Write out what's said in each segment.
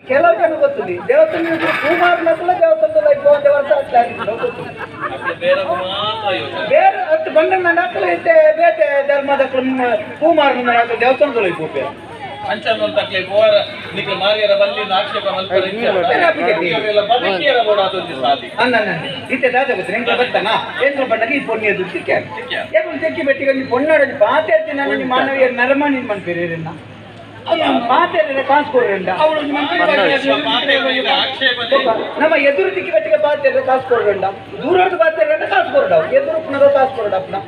ಕೆಲವು ಜನ ಗೊತ್ತಿಲ್ಲ ದೇವಸ್ಥಾನ ಪೂಮಾರ್ನಕ್ಕೂ ದೇವಸ್ಥಾನದಲ್ಲಿ ಐದು ವರ್ಷ ಆಗ್ತಾ ಗೊತ್ತಿಲ್ಲ. ಅಕ್ಲು ಬೇರೆ ಮಾತ್ರ ಯೋಚನೆ. ಬೇರೆ ಹತ್ತು ಬಂಡ ನಡಕಲು ಇತ್ತೆ ಬೇತೆ ಧರ್ಮದ ಪೂಮಾರ್ನ ದೇವಸ್ಥಾನದಲ್ಲಿ ಹೋಗ್ಬೇಕು. ಅಂಚನ್ನೊಂದು ತಕ್ಲೆ ಪೋರ ನಿಕ್ಲು ಮಾರಿಯರ ಬಲ್ಲಿ ಆಕ್ಷೇಪ ಮಲ್ಪರೆ ಇಚ್ಛೆ. ಎಲ್ಲ ಬದುಕಿಯರ ಬೋಡ ಅದೊಂದು ಸಾದಿ. ಅನ್ನ ಇತ್ತೆ ದಾದ ಗೊತ್ತು ಎಂಕ್ಲ ಬರ್ತಾನ ಎಂಕ್ಲ ಬಣ್ಣಗೆ ಈ ಪೊಣ್ಣಿಯ ದುಡ್ಡು ಸಿಕ್ಕ ಯಾಕಂದ್ರೆ ತೆಕ್ಕಿ ಬೆಟ್ಟಿಗೆ ಒಂದು ಪೊನ್ನಾಡ ಪಾತೇರ್ತಿ ನಾನು ಮಾನವೀಯ ನರಮಾನಿ ಮನ್ಪೇರಿನ ಪಾತೇರ ಕಾಸು ಕೊಡ್ರಂಡ ಅವಳು ಮಾತೆಯ ಆಕ್ಷೇಪನೆ. ನಮ್ಮ ಎದುರು ದಿಕ್ಕಿ ಬೆಟ್ಟಿಗೆ ಪಾತೇರ ಕಾಸು ಕೊಡ್ರಂಡ ದೂರದ ಪಾತೇರಂಡ ಕಾಸು ಕೊರಡ ಎದುರು ಪುನಃ ಕಾಸು ಕೊರಡ ಪುನಃ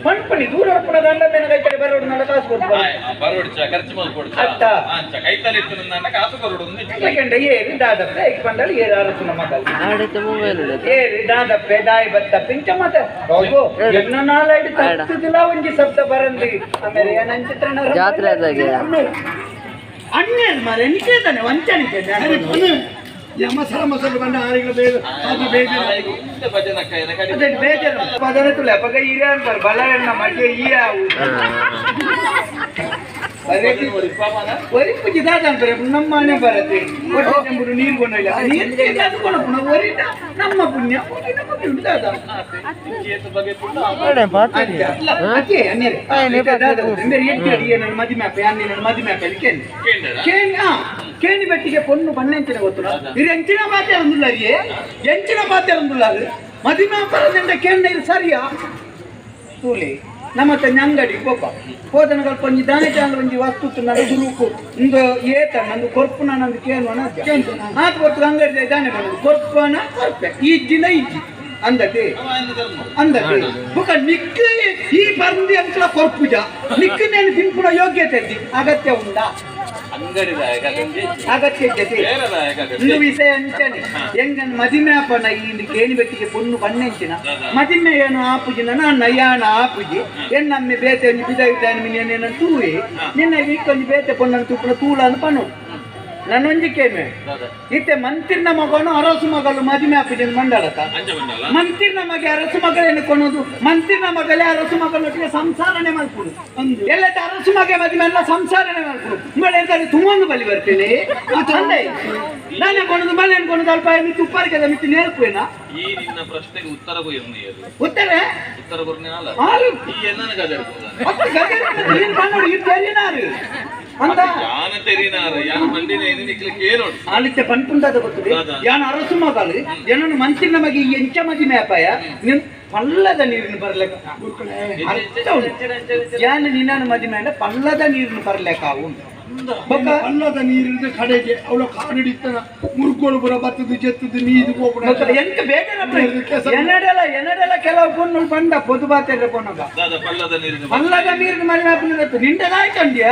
ಮಣ್ಪಣಿ ದೂರ ಪುನಃ ಗಂಡ ಮೇಲೆ ಕೈ ಬರೋಡು ನನ್ನ ಕಾಸು ಕೊಡ್ತಾರೆ. ಬರೋಡ್ಚ ಖರ್ಚು ಮಲ್ಕೊಡ್ಚ. ಅತ್ತ. ಅಂಚ ಕೈತಲಿತ್ತು ನನ್ನ ಕಾಸು ಕೊರಡು ಒಂದು ಇಚ್ಛೆ. ಯಾಕಂದ್ರೆ ಏರಿ ದಾದಪ್ಪೆ ಐಕ್ ಬಂಡಲ್ ಏರು ಅರಸು ಮಗಲ್ ಆಡತ್ತೆ ಮೊಬೈಲ್ ಏರಿ ದಾದಪ್ಪೆ ದಾಯಿ ಬತ್ತ ಪಿಂಚ ಮಾತ ಹೌದು ಎನ್ನ ನಾಲೈಡು ತತ್ತದಿಲ್ಲ ಒಂಜಿ ಶಬ್ದ ಬರಂದಿ ಆಮೇಲೆ ಏನಂಚಿತ್ರ ಜಾತ್ರೆ ಆದಾಗೆ. ಅಣ್ಣೇನು ಮಾರೆ ನಿಕೇತಾನೆ ವಂಚನಿಕೆ. ಯಮಸರ ಮಸರು ಬಂಡ ಆರಿಗಳ ಬೇಗ ಅದು ಬೇಜಾರು. ಇಂತ ಭಜನಕ್ಕ ಏನ ಕಡಿಮೆ. ಅದೇ ಬೇಜಾರು ಪದನ ತುಲೆ ಅಪಗ ಇರ ಅಂತಾರೆ ಬಲ ಎಣ್ಣ ಮಧ್ಯೆ ಈ ಆವು ಒರಿ ಪೂಜೆ ದಾದ ಅಂತಾರೆ ನಮ್ಮ ಮನೆ ಬರತ್ತೆ ಹೊಟ್ಟೆ ಚೆಂಬುಡು ನೀರು ಕೊಂಡಿಲ್ಲ ನೀರು ಅದು ಕೊನಪುಣ ಒರಿಟ ನಮ್ಮ ಪುಣ್ಯ ಒರಿ ನಮ್ಮ ಪುಣ್ಯ ದಾದ. ಚೇತು ಬಗೆ ಪುಣ್ಯ. ಅದೇ ಅನ್ನೇರೆ ದಾದ ಬೇರೆ ಎಟ್ಟಿ ಅಡಿಗೆ ನನ್ನ ಮದಿಮೆ ಅಪ್ಪ ಅನ್ನಿ ನನ್ನ ಮದಿಮೆ ಅಪ್ಪ ಕೇಳಿ. ಕೇಂದ್ರ. ಕೇಣಿ ಆ ಕೇಣಿ ಬೆಟ್ಟಿಗೆ ಪೊಣ್ಣು ಬಣ್ಣೆಂಚಿನ ಗೊತ್ತು ಇದು ಎಂಚಿನ ಮಾತೆ ಒಂದುಲ್ಲ ಅರಿಯೇ ಎಂಚಿನ ಮಾತೆ ಒಂದುಲ್ಲ ಅದು ಮದಿಮೆ ಅಪ್ಪರದಿಂದ ಕೇಂದ್ರ ಇದು ಸರಿಯಾ ತೂಲಿ ನಮ್ಮ ಅಂಗಡಿ ಪೋಪ ಹೋದನಗಳು ಒಂಜಿ ದಾನೆ ಚಾಂದ ಒಂಜಿ ವಸ್ತು ನನ್ನ ಸುರುಕು ಇಂದು ಏತ ನಂದು ಕೊರ್ಪು ನಂದು ಕೇನು ಆತ ಕೊರ್ತು ಅಂಗಡಿ ದಾನೆ ಬಂದು ಕೊರ್ಪನ ಕೊರ್ಪೆ ಇಜ್ಜಿನ ಇಜ್ಜಿ ಅಂದತೆ ಅಂದತೆ ಬುಕ ನಿಕ್ಕ ಈ ಬಂದಿ ಅಂಕಲ ಕೊರ್ಪುಜ ನಿಕ್ಕ ನೇನು ತಿನ್ಪುನ ಯೋಗ್ಯತೆ ಇದ್ದಿ ಅಗತ್ಯ ಉಂಡಾ? ಅಂಗಡಿದಾಯಕ ಅದೊಂದು ಅಗತ್ಯ ಇದ್ದತೆ. ಬೇರೆದಾಯಕ ಇಂದು ಅಗತ್ಯ. ವಿಷಯ ಅಂಚನೆ ಎಂಗನ್ ಮದಿಮೆ ಅಪ್ಪನ ಈ ಕೇಣಿ ಬೆಟ್ಟಿಗೆ ಪೊಣ್ಣು ಬಣ್ಣೆಂಚಿನ ಮದಿಮೆ ಏನು ಆಪುಜಿ ನನ್ನ ನಯ್ಯಾಣ ಆಪುಜಿ ಎನ್ನಮ್ಮೆ ಬೇತೆ ಒಂಜಿ ಬಿದ ಇದ್ದಾನೆ ಮಿನಿ ತೂವೆ ನಿನ್ನ ವೀಕೊಂಜಿ ಬೇತೆ ಪೊಣ್ಣನ ತೂಪುನ ತೂಳನ್ನು ಪನು ನನ್ನೊಂಜಿ ಕೇಮೆ. ದಾದ. ಇತ್ತೆ ಮಂತಿರ್ನ ಮಗನು ಅರಸು ಮಗಳು ಮದಿಮೆ ಆಪುಜಿ ಮಂಡಲತ. ಅಂಚ ಬಂದಲ್ಲ. ಮಂತಿರ್ನ ಮಗೆ ಅರಸು ಮಗಳೇನು ಕೊನೋದು ಮಂತಿರ್ನ ಮಗಳೇ ಅರಸು ಮಗಳೊಟ್ಟಿಗೆ ಸಂಸಾರನೆ ಮಲ್ಪುಡು ಎಲ್ಲ ಅರಸು ಮಗೆ ಮದಿಮೆ ಎಲ್ಲ ಸಂಸಾರನೆ ಮಲ್ಪುಡು ಮಳೆ ಎಂತಾರೆ ತುಂಬೊಂದು ಬಲಿ ಬರ್ತೇನೆ ತಂದೆ ನಾನೇ ಕೊನೋದು ಮಳೆ ಕೊನೋದು ಅಲ್ಪ ಮಿತ್ತು ಉಪ್ಪಾರಿಕದ ಮಿತ್ತು ನೇರ್ಪೇನ. ಈ ನಿನ್ನ ಪ್ರಶ್ನೆಗೆ ಉತ್ತರ ಕೊರ್ನಿ ಅದು. ಉತ್ತರ. ಉತ್ತರ ಕೊರ್ನಿ ಅಲ್ಲ. ಆರು. ಈ ಎನ್ನನ ಗದರ್ಪುದಾನೆ. ಅಪ್ಪ ಗದರ್ಪುನ ನೀನು ಬಂದೋಡು ಇದು ತೆರಿನಾರು ಅಂತ. ಯಾನ ತೆರಿನಾರ ಯಾನ ಮಂಡಿನ ಏನು ನಿಕ್ಲಿ ಕೇಳೋಡು. ಆಲಿತ್ಯ ಪನ್ಪುಂದಾದ ಗೊತ್ತದೆ. ದಾದ. ಯಾನ ಅರಸು ಮಗಳು ಏನನ್ನು ಮಂತಿರ್ನ ಮಗೆ ಎಂಚ ಮದಿಮೆ ಅಪಾಯ ನಿನ್ ಪಲ್ಲದ ನೀರಿನ ಬರ್ಲೆಕ್ಕ ಅರ್ಥ ಉಂಟು. ಯಾನ ನಿನ್ನನ್ನು ಮದಿಮೆ ಅಂದ್ರೆ ಪಲ್ಲದ ನೀರಿನ ಬರ್ಲೆಕ್ಕಾವು ಬೊಕ್ಕ. ಪಲ್ಲದ ನೀರಿನ ಕಡೆಗೆ ಅವಳ ಕಾಡಿಡಿತನ ಮುರ್ಗೋಳು ಬರ ಬತ್ತದು ಜೆತ್ತದು ನೀರು ಬೊಕ್ಕ ಹೋಗ್ಬಿಡ. ಎಂತ ಬೇಜಾರಪ್ಪ ಎನ್ನಡೆಲ್ಲ ಎನ್ನಡೆಲ್ಲ ಕೆಲವು ಪೊಣ್ಣು ಬಂದ ಪೊದು ಬಾತೆರ್ರೆ ಪೊನ್ನಗ. ದಾದ ಪಲ್ಲದ ನೀರಿನ ಪಲ್ಲದ ನೀರಿನ ಮನೆ ನಿಂಡದಾಯ್ತಂದ್ಯ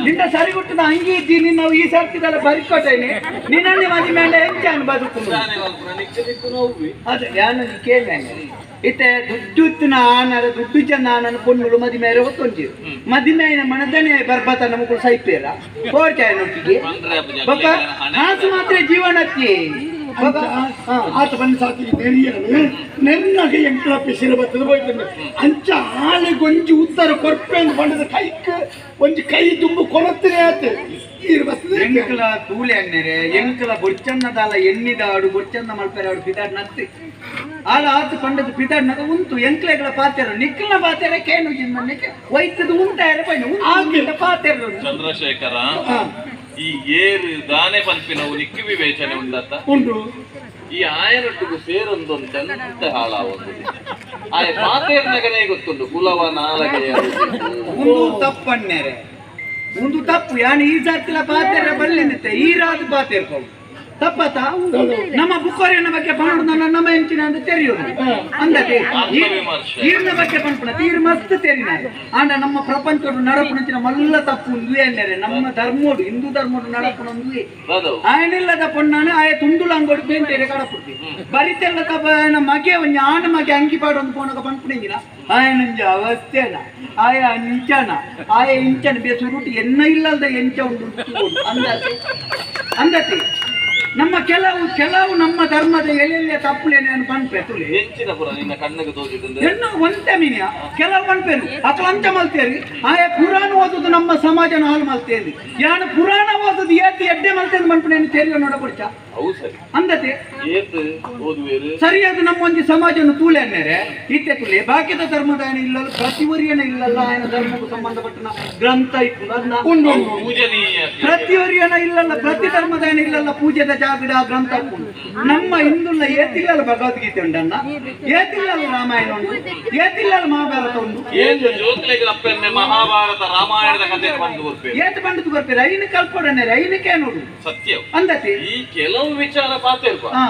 ನಿಂಡ ಸರಿ ಗುಟ್ಟದ ಅಂಗಿ ಇದ್ದೀನಿ ನಾವು ಈ ಸರ್ತಿದಲ್ಲ ಬರಿಕೊಟ್ಟೇನೆ ನಿನ್ನಲ್ಲಿ ಮದಿಮೆ ಅಂದ್ರೆ ಎಂಚಾನು ಬದುಕು. ದಾನೆ ಮಲ್ಪುನ ನಿಕ್ಕೆ ದಿಕ್ಕು ನೋವು. ಅದೇ ಯಾನು ಕೇಳಿ ಇತ್ತೆ ದುಡ್ಡು ಆನರ ದುಡ್ಡು ಜನ ಆನನ ಪೊಣ್ಣುಳು ಮದಿಮೆ ಒತ್ತೊಂಜಿ ಮದಿಮೆ ಮನದನೆ ಬರ್ಬತ ನಮಗೂ ಸೈಪೇರ ಕೋರ್ಚಾಯನೊಟ್ಟಿಗೆ ಬಂದ್ರೆ ಅಪ್ಪಜಿ ಬೊಕ್ಕ ಕಾಸು ಮಾತ್ರ ಜೀವನಕ್ಕೆ ಬೊಕ್ಕ ಹಾ. ಆತ ಬಂದ ಸಾಕಿ ನೆರಿಯನು ನೆನ್ನಾಗ ಎಂಕ್ಲ ಪಿಸಿರ ಬತ್ತದು ಹೋಯ್ತಂಡೆ ಅಂಚ ಆಳೆ ಗೊಂಜಿ ಉತ್ತರ ಕೊರ್ಪೆ ಅಂತ ಬಂಡದ ಕೈಕ್ ಒಂಜಿ ಕೈ ತುಂಬು ಕೊನತ್ತನೇ ಆತ ನೀರು ಬರ್ತದೆ. ಎಂಕಲ ತೂಲೆ ಅಣ್ಣರೆ ಎಂಕಲ ಬೊಚ್ಚನ್ನದಾಲ ಎಣ್ಣಿದಾಡು ಬೊಚ್ಚನ್ನ ಮಲ್ಪೆರೆ ಆಡು ಪಿದಾಡ್ ನತ್ತಿ ಆಲ ಆತು ಪಂಡದ ಪಿದಾಡ್ ನಗ ಉಂತು ಎಂಕ್ಲೆಗಳ ಪಾತೆರ ನಿಕ್ಕಲ್ನ ಪಾತೆರ ಕೇನು ಜಿನ್ನಕ್ಕೆ ವೈತದ ಉಂಟಾಯರ ಪೈನ ಉಂಟು ಪಾತೆರ. ಚಂದ್ರಶೇಖರ ಈ ಏರು ದಾನೆ ಪಲ್ಪಿನವು ನಿಕ್ಕಿ ವಿವೇಚನೆ ಉಂಡತ್ತ. ಉಂಟು. ಈ ಆಯನೊಟ್ಟಿಗೆ ಸೇರೊಂದೊಂದು ಚಂದ ಹಾಳಾವೊಂದು ಆಯ ಪಾತೇರ್ನಗನೇ ಗೊತ್ತುಂಟು ಕುಲವ ನಾಲಗೆಯ ಒಂದು ತಪ್ಪಣ್ಣೆರೆ ಒಂದು ತಪ್ಪು ಯಾನ್ ಈ ಜಾತಿಲ ಪಾತೆರ ಬಲ್ಲಿನಿತ್ತೆ ಈ ರಾದು ಪಾತೆರ್ಕೊಂಡು ತಪ್ಪತ ನಮ್ಮ ಬುಕ್ಕೋರಿನ ಬಗ್ಗೆ ಪಣೋಡು ನನ್ನ ನಮ್ಮ ಎಂಚಿನ ಅಂತ ತೆರೆಯೋದು ಅಂದತೆ ಆತ್ಮವಿಮರ್ಶೆ. ಈರ್ನ ಬಗ್ಗೆ ಪನ್ಪುಣ ತೀರ್ ಮಸ್ತ್ ತೆರಿನ ಆಂಡ ನಮ್ಮ ಪ್ರಪಂಚೋಡು ನಡಪುಣಂಚಿನ ಮಲ್ಲ ತಪ್ಪು ಒಂದುವೆ ಅನ್ನರೆ ನಮ್ಮ ಧರ್ಮೋಡು ಹಿಂದೂ ಧರ್ಮೋಡು ನಡಪುಣ ಒಂದುವೆ. ಬದವು. ಆಯನಿಲ್ಲದ ಪೊಣ್ಣಾನು ಆಯ ತುಂಡುಲ ಅಂಗೋಡು ಪೇಂಟೆರೆ ಕಡಪುಡ್ತಿ ಬರಿತೆಲ್ಲ ತಪ್ಪ ಆಯನ ಮಗೆ ಒಂಜಿ ಆನ ಮಗೆ ಅಂಗಿ ಪಾಡೊಂದು ಪೋನಗ ಪನ್ಪುಣಿಂಗಿನ ಆಯನಂಜ ಅವಸ್ಥೆನ ಆಯ ಅಂಚನ ಆಯ ಇಂಚನ ಬೇಸುರುಟಿ ಎನ್ನ ಇಲ್ಲದ ಎಂಚ ಉಂಟು ಅಂದತೆ ಅಂದತೆ. ನಮ್ಮ ಕೆಲವು ಕೆಲವು ನಮ್ಮ ಧರ್ಮದ ಎಲ್ಲೆಲ್ಲ ತಪ್ಪುಲೇನೆ ಪನ್ಪೆ ತುಳಿ ಎಂಚಿನ ಪುರ ನಿನ್ನ ಕಣ್ಣಿಗೆ ತೋಜಿದ್ದು ಹೆಣ್ಣು ಒಂತೆ ಮೀನಿಯ ಕೆಲವು ಪನ್ಪೇರು ಅಥವಾ ಅಂಚ ಮಲ್ತೇರಿ ಆಯ ಪುರಾಣ ಓದುದು ನಮ್ಮ ಸಮಾಜನ ಹಾಳು ಮಲ್ತೇರಿ ಯಾನು ಪುರಾಣ ಓದುದು ಏತಿ ಎಡ್ಡೆ ಮಲ್ತೇನೆ ಮನ್ಪುನೇನು ತೆರಿಯ ನೋಡ ಪುಡ್ಚ ಅವು ಸರಿ ಅಂದತೆ ಏತ್ ಓದುವೇರು ಸರಿಯಾದ ನಮ್ಮ ಒಂಜಿ ಸಮಾಜನ ತೂಳೆ ಅನ್ನೇರೆ ಇತ್ತೆ ತುಲೆ ಬಾಕಿದ ಧರ್ಮದ ಏನ ಇಲ್ಲಲ್ಲ ಪ್ರತಿವರಿಯನ ಇಲ್ಲಲ್ಲ ಆಯನ ಧರ್ಮಕ್ಕೂ ಸಂಬಂಧಪಟ್ಟನ ಗ್ರಂಥ ಇಪ್ಪುಂಡು ಅದನ್ನ ಉಂಡು ಅವು ಪೂಜನೀಯ ಪ್ರತಿಯೊರಿಯನ ಇಲ್ಲಲ್ಲ ಪ್ರತಿ ಧರ್ಮದ ಏನ ಇಲ್ಲಲ್ಲ ಪೂಜೆದ ಜಾಗಡ ಗ್ರಂಥ ಇಪ್ಪುಂಡು ನಮ್ಮ ಹಿಂದುಲ್ಲ ಏತಿಲ್ಲಲ್ಲ ಭಗವದ್ಗೀತೆ ಉಂಡನ್ನ ಏತಿಲ್ಲಲ್ಲ ರಾಮಾಯಣ ಉಂಟು ಏತಿಲ್ಲಲ್ಲ ಮಹಾಭಾರತ ಉಂಟು ಏನ್ ಜೋಕ್ಲೆಗ್ ಅಪ್ಪೆಮ್ಮೆ ಮಹಾಭಾರತ ರಾಮಾಯಣದ ಕಥೆ ಬಂದು ಬರ್ಪೇರು ಏತ್ ಬಂಡದು ಬರ್ತೀರಿ ಐನ ಕಲ್ಪೊಡನೆ ಐನಕ್ಕೆ ನೋಡು ಸತ್ಯ ಅಂದತಿ ಈ ಕೆಲವು ವಿಚಾರ ಪಾತಿರ್ಪ ಹಾ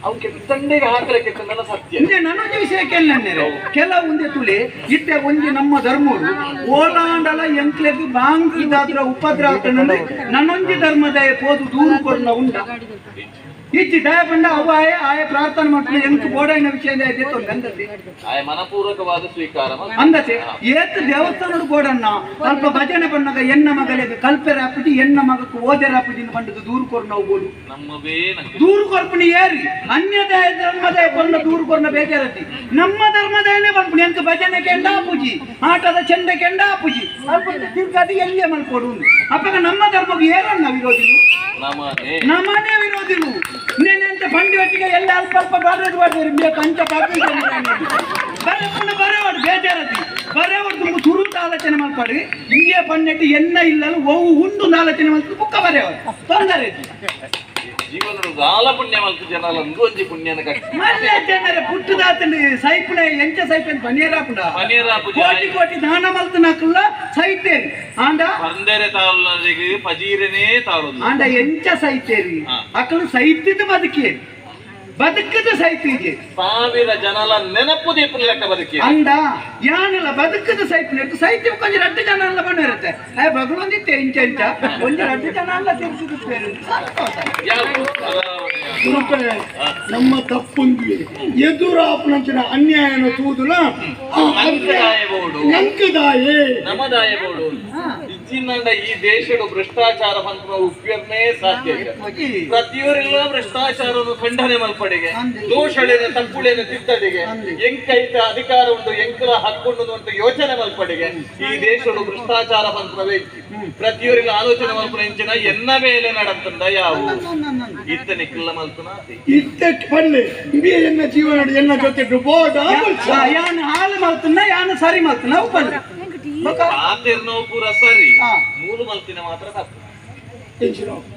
ಅವಕ್ಕೆ ತಂಡೆಗೆ ಹಾಕಲಿಕ್ಕೆ ನನ್ನ ಸತ್ಯ ಇಂದೆ ನನೊಂದು ವಿಷಯ ಕೇಳನ್ನೇರೆ ಕೆಲವು ಒಂದೇ ತುಳಿ ಇತ್ತೆ ಒಂಜಿ ನಮ್ಮ ಧರ್ಮರು ಓಲಾಂಡಲ ಎಂಕ್ಲೆಗ್ ಬಾಂಗ್ ದಾದ್ರ ಉಪದ್ರ ಆತನಂದ್ರೆ ನನ್ನೊಂಜಿ ಧರ್ಮದಯ ಪೋದು ದೂರು ಕೊರ್ನ ಉಂಡ ಇಜ್ಜಿ ದಯ ಪಂಡ ಅವ ಆಯ ಆಯ ಪ್ರಾರ್ಥನೆ ಮಾಡ್ಕೊಂಡು ಎಂಕ್ ಬೋಡೈನ ವಿಷಯ ಅಂದತಿ ಆಯ ಮನಪೂರ್ವಕವಾದ ಸ್ವೀಕಾರ ಅಂದತೆ ಏತ್ ದೇವಸ್ಥಾನದ ಬೋಡಣ್ಣ ಅಲ್ಪ ಭಜನೆ ಬಣ್ಣಗ ಎನ್ನ ಮಗಳಿಗೆ ಕಲ್ಪೆರ ಅಪ್ಪುಜಿ ಎನ್ನ ಮಗಕ್ಕೆ ಓದೆರ ಅಪ್ಪುಜಿನ ಪಂಡದ ದೂರು ಕೊರ್ನ ಬೋಡು ನಮ್ಮವೇ ನಂಗೆ ದೂರು ಕೊರ್ಪುಣಿ ಏರಿ ಅನ್ಯದಾಯ ಧರ್ಮದಾಯ ಕೊರ್ನ ದೂರು ಕೊರ್ನ ಬೇಜಾರತಿ ನಮ್ಮ ಧರ್ಮದಾಯನೇ ಪನ್ಪುಣಿ ಎಂಕ ಭಜನೆ ಕೆಂಡ ಪೂಜಿ ಆಟದ ಚೆಂಡ ಕೆಂಡ ಪೂಜಿ ಅಲ್ಪ ತಿರ್ಗಾದಿ ಎಲ್ಲಿಯ ಮಲ್ಕೊಡು ಅಪ್ಪಗ ನಮ್ಮ ಧರ್ಮಕ್ಕೆ ಏರಣ್ಣ ವಿರೋಧಿಲು ನಮನೇ ನಮ್ಮನೆ ವಿರೋಧಿಲು ನೆನೆಂತ ಬಂಡಿ ಒಟ್ಟಿಗೆ ಎಲ್ಲ ಅಲ್ಪ ಅಲ್ಪ ಬರೆದು ಬರ್ತೇವೆ ಬೇಕು ಅಂಚ ಬರೆಪುಣ ಬರೆವಾಡು ಬೇಜಾರತಿ ಬರೆವಾಡು ತುಂಬ ಸುರುತ ಆಲೋಚನೆ ಮಲ್ಪಾಡಿ ಇಂಡಿಯಾ ಪನ್ನೆಟ್ಟು ಎನ್ನ ಇಲ್ಲಲ್ಲ ಒವು ಉಂಡು ಆಲೋಚನೆ ಮಲ್ತು ಬುಕ್ಕ ಬರೆಯವರು ತೊಂದರೆ ಇತ್ತು. ಜೀವನದ ದಾಲ ಪುಣ್ಯ ಮಲ್ತು ಜನಲ ಒಂಜಿ ಪುಣ್ಯನ ಕಟ್ಟಿ ಮಲ್ಲೆ ಜನರ ಪುಟ್ಟದಾತಂಡು ಸೈಪುಣ ಎಂಚ ಸೈಪನ್ ಪನ್ನೀರಾಪುಂಡ ಪನ್ನೀರಾಪುಜ. ಕೋಟಿ ಕೋಟಿ ದಾನ ಮಲ್ತನಕಲ್ಲ ಸೈತೇರಿ ಆಂಡ ಬಂದರೆ ತಾಳುನದಿಗೆ ಪಜೀರನೇ ತಾಳುದು ಆಂಡ ಎಂಚ ಸೈತೇರಿ ಹಾ. ಅಕಲು ಸೈತಿದ್ದು ಬದುಕೇರಿ ಬದುಕದ ಸೈತಿಗೆ ಸಾವಿರ ಜನಲ ನೆನಪು ದೀಪ ಲೆಕ್ಕ ಬದುಕಿ ಅಂದ ಯಾನೆಲ್ಲ ಬದುಕದ ಸೈಪುನ ಇತ್ತು ಸೈತ್ಯ ಕೊಂಚ ರಡ್ಡು ಜನ ಎಲ್ಲ ಬಣ್ಣ ಇರುತ್ತೆ ಏ ಬಗಲೊಂದಿತ್ತೆ ಇಂಚ ಇಂಚ ಒಂಜಿ ರಡ್ಡು ಜನ ಎಲ್ಲ ತಿರ್ಸಿದ್ದು ಯಾವ ಗುರುಕುಲೆ ನಮ್ಮ ತಪ್ಪೊಂದು ಎದುರಾಪನಂಚಿನ ಅನ್ಯಾಯನ ತೂದುಲ ನಂಕದಾಯ ಬೋಡು. ನಂಕದಾಯೇ ನಮದಾಯ ಬೋಡು ಇಜ್ಜಿನಂಡ ಈ ದೇಶದ ಭ್ರಷ್ಟಾಚಾರ ಪಂಪುನ ಉಪ್ಯರ್ನೇ ಸಾಧ್ಯ ಇಲ್ಲ. ಪ್ರತಿಯೊರಿಲ್ಲ ಭ್ರಷ್ಟಾಚಾರವನ್ನು ಖಂಡನೆ ಮಲ್ಪಡೆಗೆ ಅಂದೆ. ದೋಷಳೇನ ತಪ್ಪುಳೇನ ತಿದ್ದಡಿಗೆ ಅಂದೆ. ಎಂಕೈತ ಅಧಿಕಾರ ಉಂಟು ಎಂಕಲ ಹಕ್ಕುಂಡು ಅಂತ ಯೋಚನೆ ಮಲ್ಪಡೆಗೆ ಈ ದೇಶದ ಭ್ರಷ್ಟಾಚಾರ ಪಂಪುನವೇ ಇಜ್ಜಿ ಪ್ರತಿಯೊರಿಲ್ಲ ಆಲೋಚನೆ ಮಲ್ಪುನ ಇಂಚಿನ ಎನ್ನ ಮೇಲೆ ನಡಂತಂದ ಯಾವು ಇತ್ತ ನಿಕ್ಲ ಮಲ್ಪುನ ಅತಿ. ಇತ್ತಕ್ಕೆ ಪಲ್ಲೆ ಇಂಬಿಯ ಎನ್ನ ಜೀವನ ಎನ್ನ ಜೊತೆ ಬೋಡ ಯಾನ್ ಹಾಲು ಮಲ್ತನ ಯಾನ್ ಸರಿ ಮಲ್ತನ ಅವು ಪಲ್ಲೆ ಬೊಕ ಪಾತೆರ್ನೋ ಪೂರ ಸರಿ ಹಾ. ಮೂಲು ಮಲ್ತಿನ ಮಾತ್ರ ತಪ್ಪು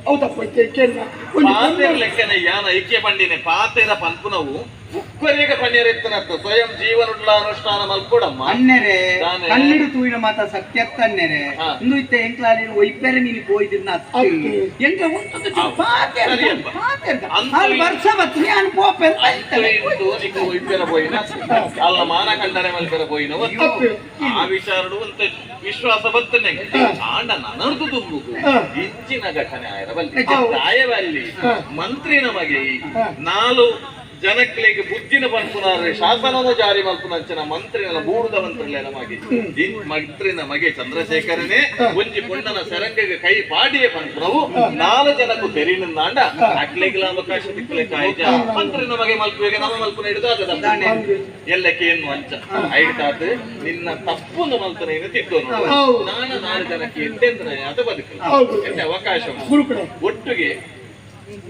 ಅವು ತಪ್ಪೈತೆ ಕೇಳ ಒಂದು ಪಾತೆರ್ ಲೆಕ್ಕನೆ ಯಾನ ಐಕ್ಯ ಪಂಡಿನೆ ಪಾತೆರ ಪನ್ಪುನವು ಉಕ್ಕರಿಗ ಪಣ್ಯರೆತ್ತನತ್ತ ಸ್ವಯಂ ಜೀವನುಡ್ಲ ಅನುಷ್ಠಾನ ಮಲ್ಕೊಡಮ್ಮ ಅನ್ನೆರೆ ದಾನೆ. ಕಣ್ಣಿಡು ತೂಯಿನ ಮಾತ ಸತ್ಯತ್ತ ಅನ್ನೆರೆ ಹಾ. ಇಂದು ಇತ್ತೆ ಎಂಕ್ಲಾಲಿ ಒಯ್ಪೆರೆ ನೀನು ಪೋಯ್ದಿರ್ನ ಅತ್ತೆ. ಎಂಕ ಉಂಟು ಪಾತೆರ್ ಸರಿಯಪ್ಪ. ಪಾತೆರ್ ಅಂತು ಹಾಲು ವರ್ಷ ಬತ್ತು ಯಾನ್ ಪೋಪೆ ಅಂತು ಇಂತು ನಿಕ್ಕು ಒಯ್ಪೆರ ಪೋಯಿನ ಅಲ್ಲ ಮಾನ ಖಂಡನೆ ಮಲ್ಪೆರ ಪೋಯಿನವ ಅತ್ತೆ. ಆ ವಿಚಾರಡು ಅಂತ ವಿಶ್ವಾಸ ಬರ್ತನೆ ಆಂಡ ನನರ್ದು ತುಂಬುಗು ಹಾ. ಇಂಚಿನ ಘಟನೆ ಆಯರ ಬಲ್ಲಿ ಹೌದು. ದಾಯವಲ್ಲಿ ಹಾ. ಮಂತ್ರಿ ನಮಗೆ ಹಾ. ನಾಲು ಜನಕ್ಲೆಗ್ ಬುದ್ಧಿನ ಪನ್ಪುನಾರೆ ಶಾಸನನ ಜಾರಿ ಮಲ್ಪುನಂಚಿನ ಮಂತ್ರಿನ ಬೂಡುದ ಮಂತ್ರಿಲೆ ನಮಗೆ ಈ ಮಂತ್ರಿನ ಮಗೆ ಚಂದ್ರಶೇಖರನೇ ಒಂಜಿ ಪೊಣ್ಣನ ಸೆರಂಗಗೆ ಕೈ ಪಾಡಿಯೇ ಪನ್ಪುನವು ನಾಲು ಜನಕ್ಕೂ ತೆರಿನಂದಾಂಡ ಅಕ್ಲೆಗ್ಲ ಅವಕಾಶ ತಿಕ್ಕಲೆ ಕಾಯ್ಜ ಮಂತ್ರಿನ ಮಗೆ ಮಲ್ಪುವೆಗೆ ನಮ್ಮ ಮಲ್ಪುನ ಹಿಡಿದು ಅದ ಎಲ್ಲಕ್ಕೆ ಏನು ಅಂಚ ಐಡ್ತಾತ್ ನಿನ್ನ ತಪ್ಪುನು ಮಲ್ತನ ಏನು ತಿಟ್ಟು ಹೌದು. ನಾನು ನಾಲು ಜನಕ್ಕೆ ಎಂತೆಂದ್ರೆ ಅದು ಬದುಕಲ್ಲ ಹೌದು. ಎಂತ ಅವಕಾಶ ಉಂಟು. ಗುರುಕುಲೆ ಒಟ್ಟಿಗೆ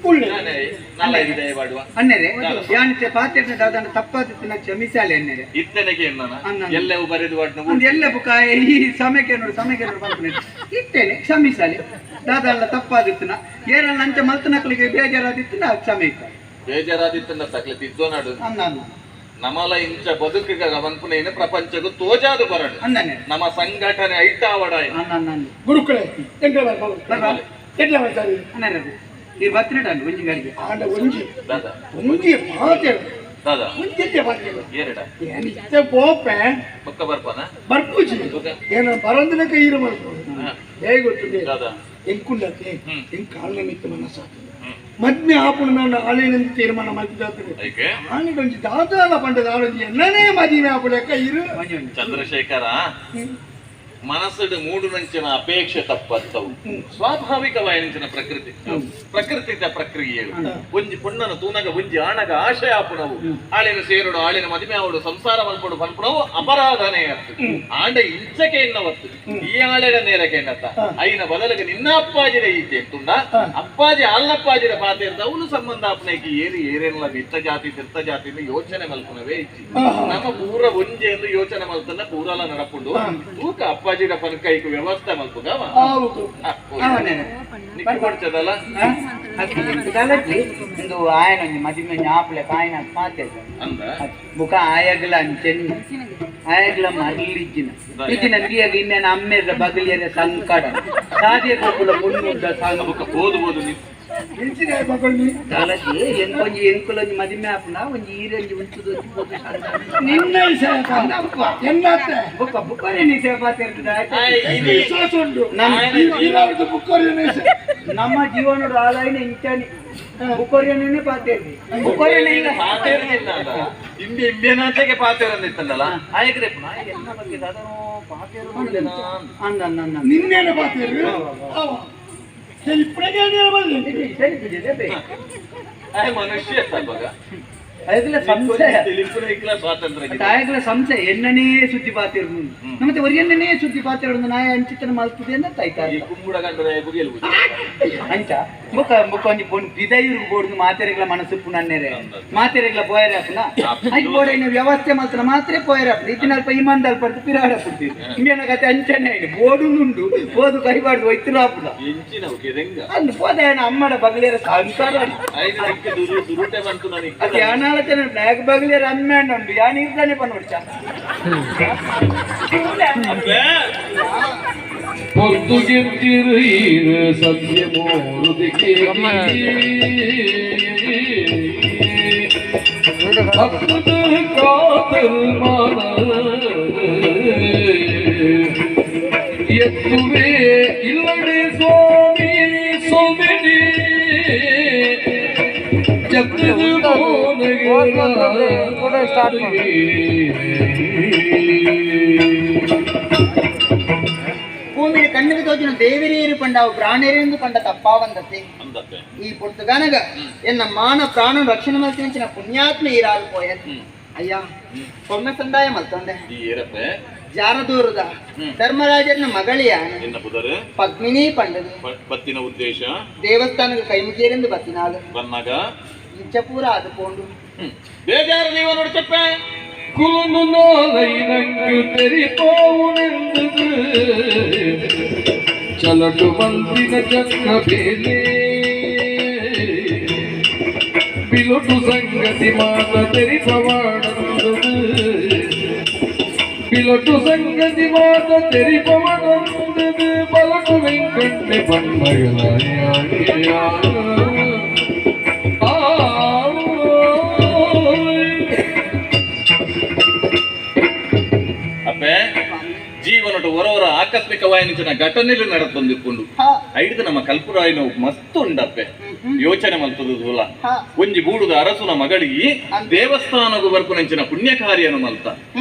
ಉಳ್ಳೆ ನಾನೇ ನಾಲ್ಐದು ದಯ ಮಾಡುವ ಅನ್ನೆರೆ ಯಾನಿತ್ತೆ ಪಾತೆರ್ನ ದಾದನ ತಪ್ಪಾದಿತ್ತಿನ ಕ್ಷಮಿಸಾಲೆ ಅನ್ನೆರೆ ಇತ್ತನೆಗೆ ಎನ್ನನ ಅನ್ನ. ಎಲ್ಲವೂ ಬರೆದು ವಾಡ್ನ ಒಂದು ಎಲ್ಲ ಬುಕಾಯ ಈ ಸಮಯಕ್ಕೆ ನೋಡು ಸಮಯಕ್ಕೆ ನೋಡು ಪನ್ಪುನೆ ಇತ್ತೇನೆ ಕ್ಷಮಿಸಾಲೆ ದಾದಲ್ಲ ತಪ್ಪಾದಿತ್ತಿನ ಏರಲ್ಲ ಅಂಚ ಮಲ್ತನಕ್ಲಿಗೆ ಬೇಜಾರಾದಿತ್ತು ನಾ ಕ್ಷಮಿಸ ಬೇಜಾರಾದಿತ್ತನ್ನ ತಕ್ಲೆ ತಿದ್ದೋ ನಾಡು ಅನ್ನ ಅನ್ನ ನಮಲ ಇಂಚ ಬದುಕಿಗ ಪನ್ಪುನೇನು ಪ್ರಪಂಚಕ್ಕೂ ತೋಜಾದು ಬರಡು ಅನ್ನನೆ ನಮ್ಮ ಸಂಘಟನೆ ಐಟಾವಡ ಅನ್ನ ಅನ್ನ ಅನ್ನ ಗುರುಕುಲೆ ಎಂಕಲ ಬರ್ಬ ಎಟ್ಲ ಮಾಡ್ತಾರೆ ಅನ್ನರೆ ಈ ಬತ್ತಿನಟ ಒಂಜಿ ಗಾಡಿಗೆ ಆಂಡ ಒಂಜಿ ದಾದಾ ಒಂಜಿ ಮಾತೆ ದಾದಾ ಒಂಜಿ ಮಾತೆ ಏರಡ ಏನಿತ್ತೆ ಪೋಪೆ ಪಕ್ಕ ಬರ್ಪನ ಬರ್ಪೂಜಿ ಏನ ಬರಂದಿನಕ ಈರು ಮಲ್ಪು ಹೇಗೆ ಗೊತ್ತಿದೆ ದಾದಾ ಎಂಕುಂಡತೆ ಹ್ಮ್. ಎಂಕ್ ಕಾಲ್ನ ಮಿತ್ತ ಮನಸ್ಸಾಗ್ತದೆ ಹ್ಮ್. ಮದ್ಮೆ ಆಪುಣ ನಾನು ಆಳಿನಂತ ತೀರ್ಮಾನ ಮಾಡ್ತಿದ್ದಾಗ್ತದೆ ಐಕೆ ಆಳಿಡೊಂಜಿ ದಾದಾಲ ಪಂಡದ ಆಳೊಂಜಿ ಎನ್ನನೇ ಮದುವೆ ಆಪುಲೆಕ್ಕ ಇರು ಒಂಜಿ ಒಂಜಿ ಚಂದ್ರಶೇಖರ ಮನಸ್ಸುಡು ಮೂಡುನಂಚಿನ ಅಪೇಕ್ಷೆ ತಪ್ಪತ್ತವು ಸ್ವಾಭಾವಿಕವಾಯಿನಂಚಿನ ಪ್ರಕೃತಿ ಪ್ರಕೃತಿದ ಪ್ರಕ್ರಿಯೆಗಳು ಒಂಜಿ ಪೊಣ್ಣನ ತೂನಗ ಒಂಜಿ ಆಣಗ ಆಶಯ ಆಪುಣವು ಆಳಿನ ಸೇರುಡು ಆಳಿನ ಮದಿಮೆ ಆವಡು ಸಂಸಾರ ಮಲ್ಪಡು ಪನ್ಪುಣವು ಅಪರಾಧನೆ ಅತ್ತು ಆಂಡ ಇಂಚಕೆ ಎನ್ನವತ್ತು ಈ ಆಳೆಡ ನೇರಕ್ಕೆ ಎನ್ನತ್ತ ಐನ ಬದಲಿಗೆ ನಿನ್ನ ಅಪ್ಪಾಜಿರ ಈಚೆ ತುಂಡ ಅಪ್ಪಾಜಿ ಅಲ್ಲಪ್ಪಾಜಿರ ಪಾತೆ ಅವನು ಸಂಬಂಧ ಆಪನೇಕಿ ಏರಿ ಏರೇನಲ್ಲ ಬಿತ್ತ ಜಾತಿ ತಿರ್ತ ಜಾತಿ ಯೋಚನೆ ಮಲ್ಪುನವೇ ಇಚ್ಚಿ ನಮ್ಮ ಪೂರ ಒಂಜೆ ಎಂದು ಯೋಚನೆ ಮಲ್ತನ್ನ ಪೂರಲ ನಡಪುಂಡು ತೂಕ ಅಪ್ಪಾಜಿ ಪನ್ಕೈಕು ವ್ಯವಸ್ಥೆ ಮಲ್ಪುಗವ ಕೊಡ್ತದಲ್ಲ ಇಂದು ಆಯನ ಮದಿಮೆ ಆಪಲೆ ಕಾಯಿನ ಪಾತೆ ಬುಕ ಆಯಗ್ಲ ಅಂಚೆನ್ ಆಯಗ್ಲ ಮರ್ಲಿಜ್ಜಿನ ಇಜ್ಜಿನ ನೀಯಾಗ ಇನ್ನೇನು ಅಮ್ಮೆದ ಬಗಲಿಯರ ಸಂಕಟ ಸಾದಿಯ ಕೊಪ್ಪುಲ ಪೊಣ್ಣುದ್ದ ಸಾಂಗ ಬುಕ ಬೋದು ಬೋದು ಎಂಕೊಂಜಿ ಎಂಕುಲೊಂಜಿ ಮದಿಮೆ ಆಪುನ ಒಂಜಿ ಈರಂಜಿ ಉಂಚುದು ನಿನ್ನ ಬುಕ್ಕ ಬುಕ್ಕರೆ ನೀ ಸೇವಾ ವಿಶ್ವಾಸ ಉಂಟು ನಮ್ಮ ಜೀವನದ ಆದಾಯನ ಇಂಚಾನಿ ಬುಕ್ಕೊರಿಯನ್ನೇ ಪಾತೇರಿ ಬುಕ್ಕೊರಿಯನ್ನ ಇಲ್ಲ ಇಂಬೆ ಇಂಬೆನಾತೆಗೆ ಪಾತೇರಂದಿತ್ತಲ್ಲ ಆಯಗ್ರೆ ಎಲ್ಲ ಬಗ್ಗೆ ದಾದನೋ ಪಾತೇರು ನಿನ್ನೇನು ಪಾತೇರು ಮನುಷ್ಯ ತಾಯಗಳ ಸಂಶಯ ಎಣ್ಣನೇ ಸುದ್ದಿ ಪಾತಿರು ಮತ್ತೆ ಒರಿಯಣ್ಣನೇ ಸುದ್ದಿ ಪಾತಿರು ನಾಯ ಅಂಚಿತನ ಮಲ್ತದೆ ಅಂತ ತಾಯ್ತಾರೆ ಅಂಚ ಬೊಕ್ಕ ಬೊಕ್ಕ ಒಂಜಿ ಪೊಣ್ಣು ಬಿದೈರು ಬೋಡ್ದು ಮಾತೆರೆಗ್ಲ ಮನಸ್ಸು ಪುನನ್ನೆರೆ ಮಾತೆರೆಗ್ಲ ಪೋಯರೆ ಅಪ್ಪನ ಐಕ್ ಬೋಡ ವ್ಯವಸ್ಥೆ ಮಾತ್ರ ಮಾತ್ರ ಪೋಯರೆ ಅಪ್ಪನ ಇತ್ತಿನ ಅಲ್ಪ ಇಮಂದಲ್ ಪಡ್ದು ಪಿರಾಡ ಪುಡ್ತೀವಿ ಇಂಡಿಯನ ಕತೆ ಅಂಚನೆ ಬೋಡು ಉಂಡು ಬೋದು ಕೈಬಾರ್ದು ಒಯ್ತಿರ ಅಪ್ಪನ ಅಂದು ಪೋದ ಅಮ್ಮಡ ಬಗಲಿಯರ ಸಂಸಾರ ಯಾನಾಲಚನೆ ನಾಯಕ ಬಗಲಿಯರ ಅಮ್ಮೆ ಉಂಡು ಯಾನ್ ಇರ್ತಾನೆ ಪನ್ನೋಡ್ಚ పొద్దు ಗೆದ್ದಿರು ಸತ್ಯಮೂರುತಿಗೆ ಎತ್ತುವೆ ಇಲ್ಲಡೆ ಸ್ವಾಮಿ ಸೊಮೆನಿ ಜಗದು ಭೂಮಿಗೆ ಕಣ್ಣಿಗೆ ತೋಚಿನ ದೇವಿರೇರು ಪಂಡಾವು ಪ್ರಾಣೇರೆಂದು ಪಂಡ ತಪ್ಪಾವಂದತೆ ಈ ಪೊರ್ತುಗಾನಗ ಎನ್ನ ಮಾನ ಪ್ರಾಣ ರಕ್ಷಣೆ ಮಲ್ತಿನ ಪುಣ್ಯಾತ್ಮ ಈರಾಲು ಪೋಯನ್ ಅಯ್ಯ ಕೊಮ್ಮೆ ಸಂದಾಯ ಮಲ್ತೊಂಡೆ ಜಾರದೂರದ ಧರ್ಮರಾಜನ ಮಗಳಿಯ ಪದ್ಮಿನಿ ಪಂಡದು ಬತ್ತಿನ ಉದ್ದೇಶ ದೇವಸ್ಥಾನಕ್ಕೆ ಕೈಮುಗಿಯರೆಂದು ಬತ್ತಿನಾಳು ಬನ್ನಾಗ ಇಂಚಪೂರ ಅದು ಪೋಂಡು ಬೇಜಾರು ನೀವು ನೋಡಿ ಚಪ್ಪೆ ಕುಲನು ನಾಲೈನಂಗು ತೆರಿಪೋವುನೆಂದು ಚಲಟು ಬಂದಿನ ಚಕ್ಕ ಬೇಲೆ ಬಿಲೊಟು ಸಂಗತಿ ಮಾತ ತೆರಿಪವಾಣಂದು ಬಿಲೊಟು ಸಂಗತಿ ಮಾತ ತೆರಿಪವಣಂದು ಬಲಟು ವೆಂಕಣ್ಣೆ ಬಣ್ಣಗಳ ಜೀವನಟ ಹೊರವರ ಆಕಸ್ಮಿಕವಾಯಿನ ಘಟನೆಯಲ್ಲಿ ನಡೆದು ಬಂದಿಕ್ಕೊಂಡು ಐದು ನಮ್ಮ ಕಲ್ಪುರಾಯಿನ ಮಸ್ತ್ ಉಂಡಪ್ಪೆ ಯೋಚನೆ ಮಲ್ತದ ದೂಲ ಒಂಜಿ ಬೂಡುದ ಅರಸುನ ಮಗಳಿಗೆ ದೇವಸ್ಥಾನಗು ಬರ್ಪುನಂಚಿನ ಪುಣ್ಯ ಕಾರ್ಯನು ಮಲ್ತ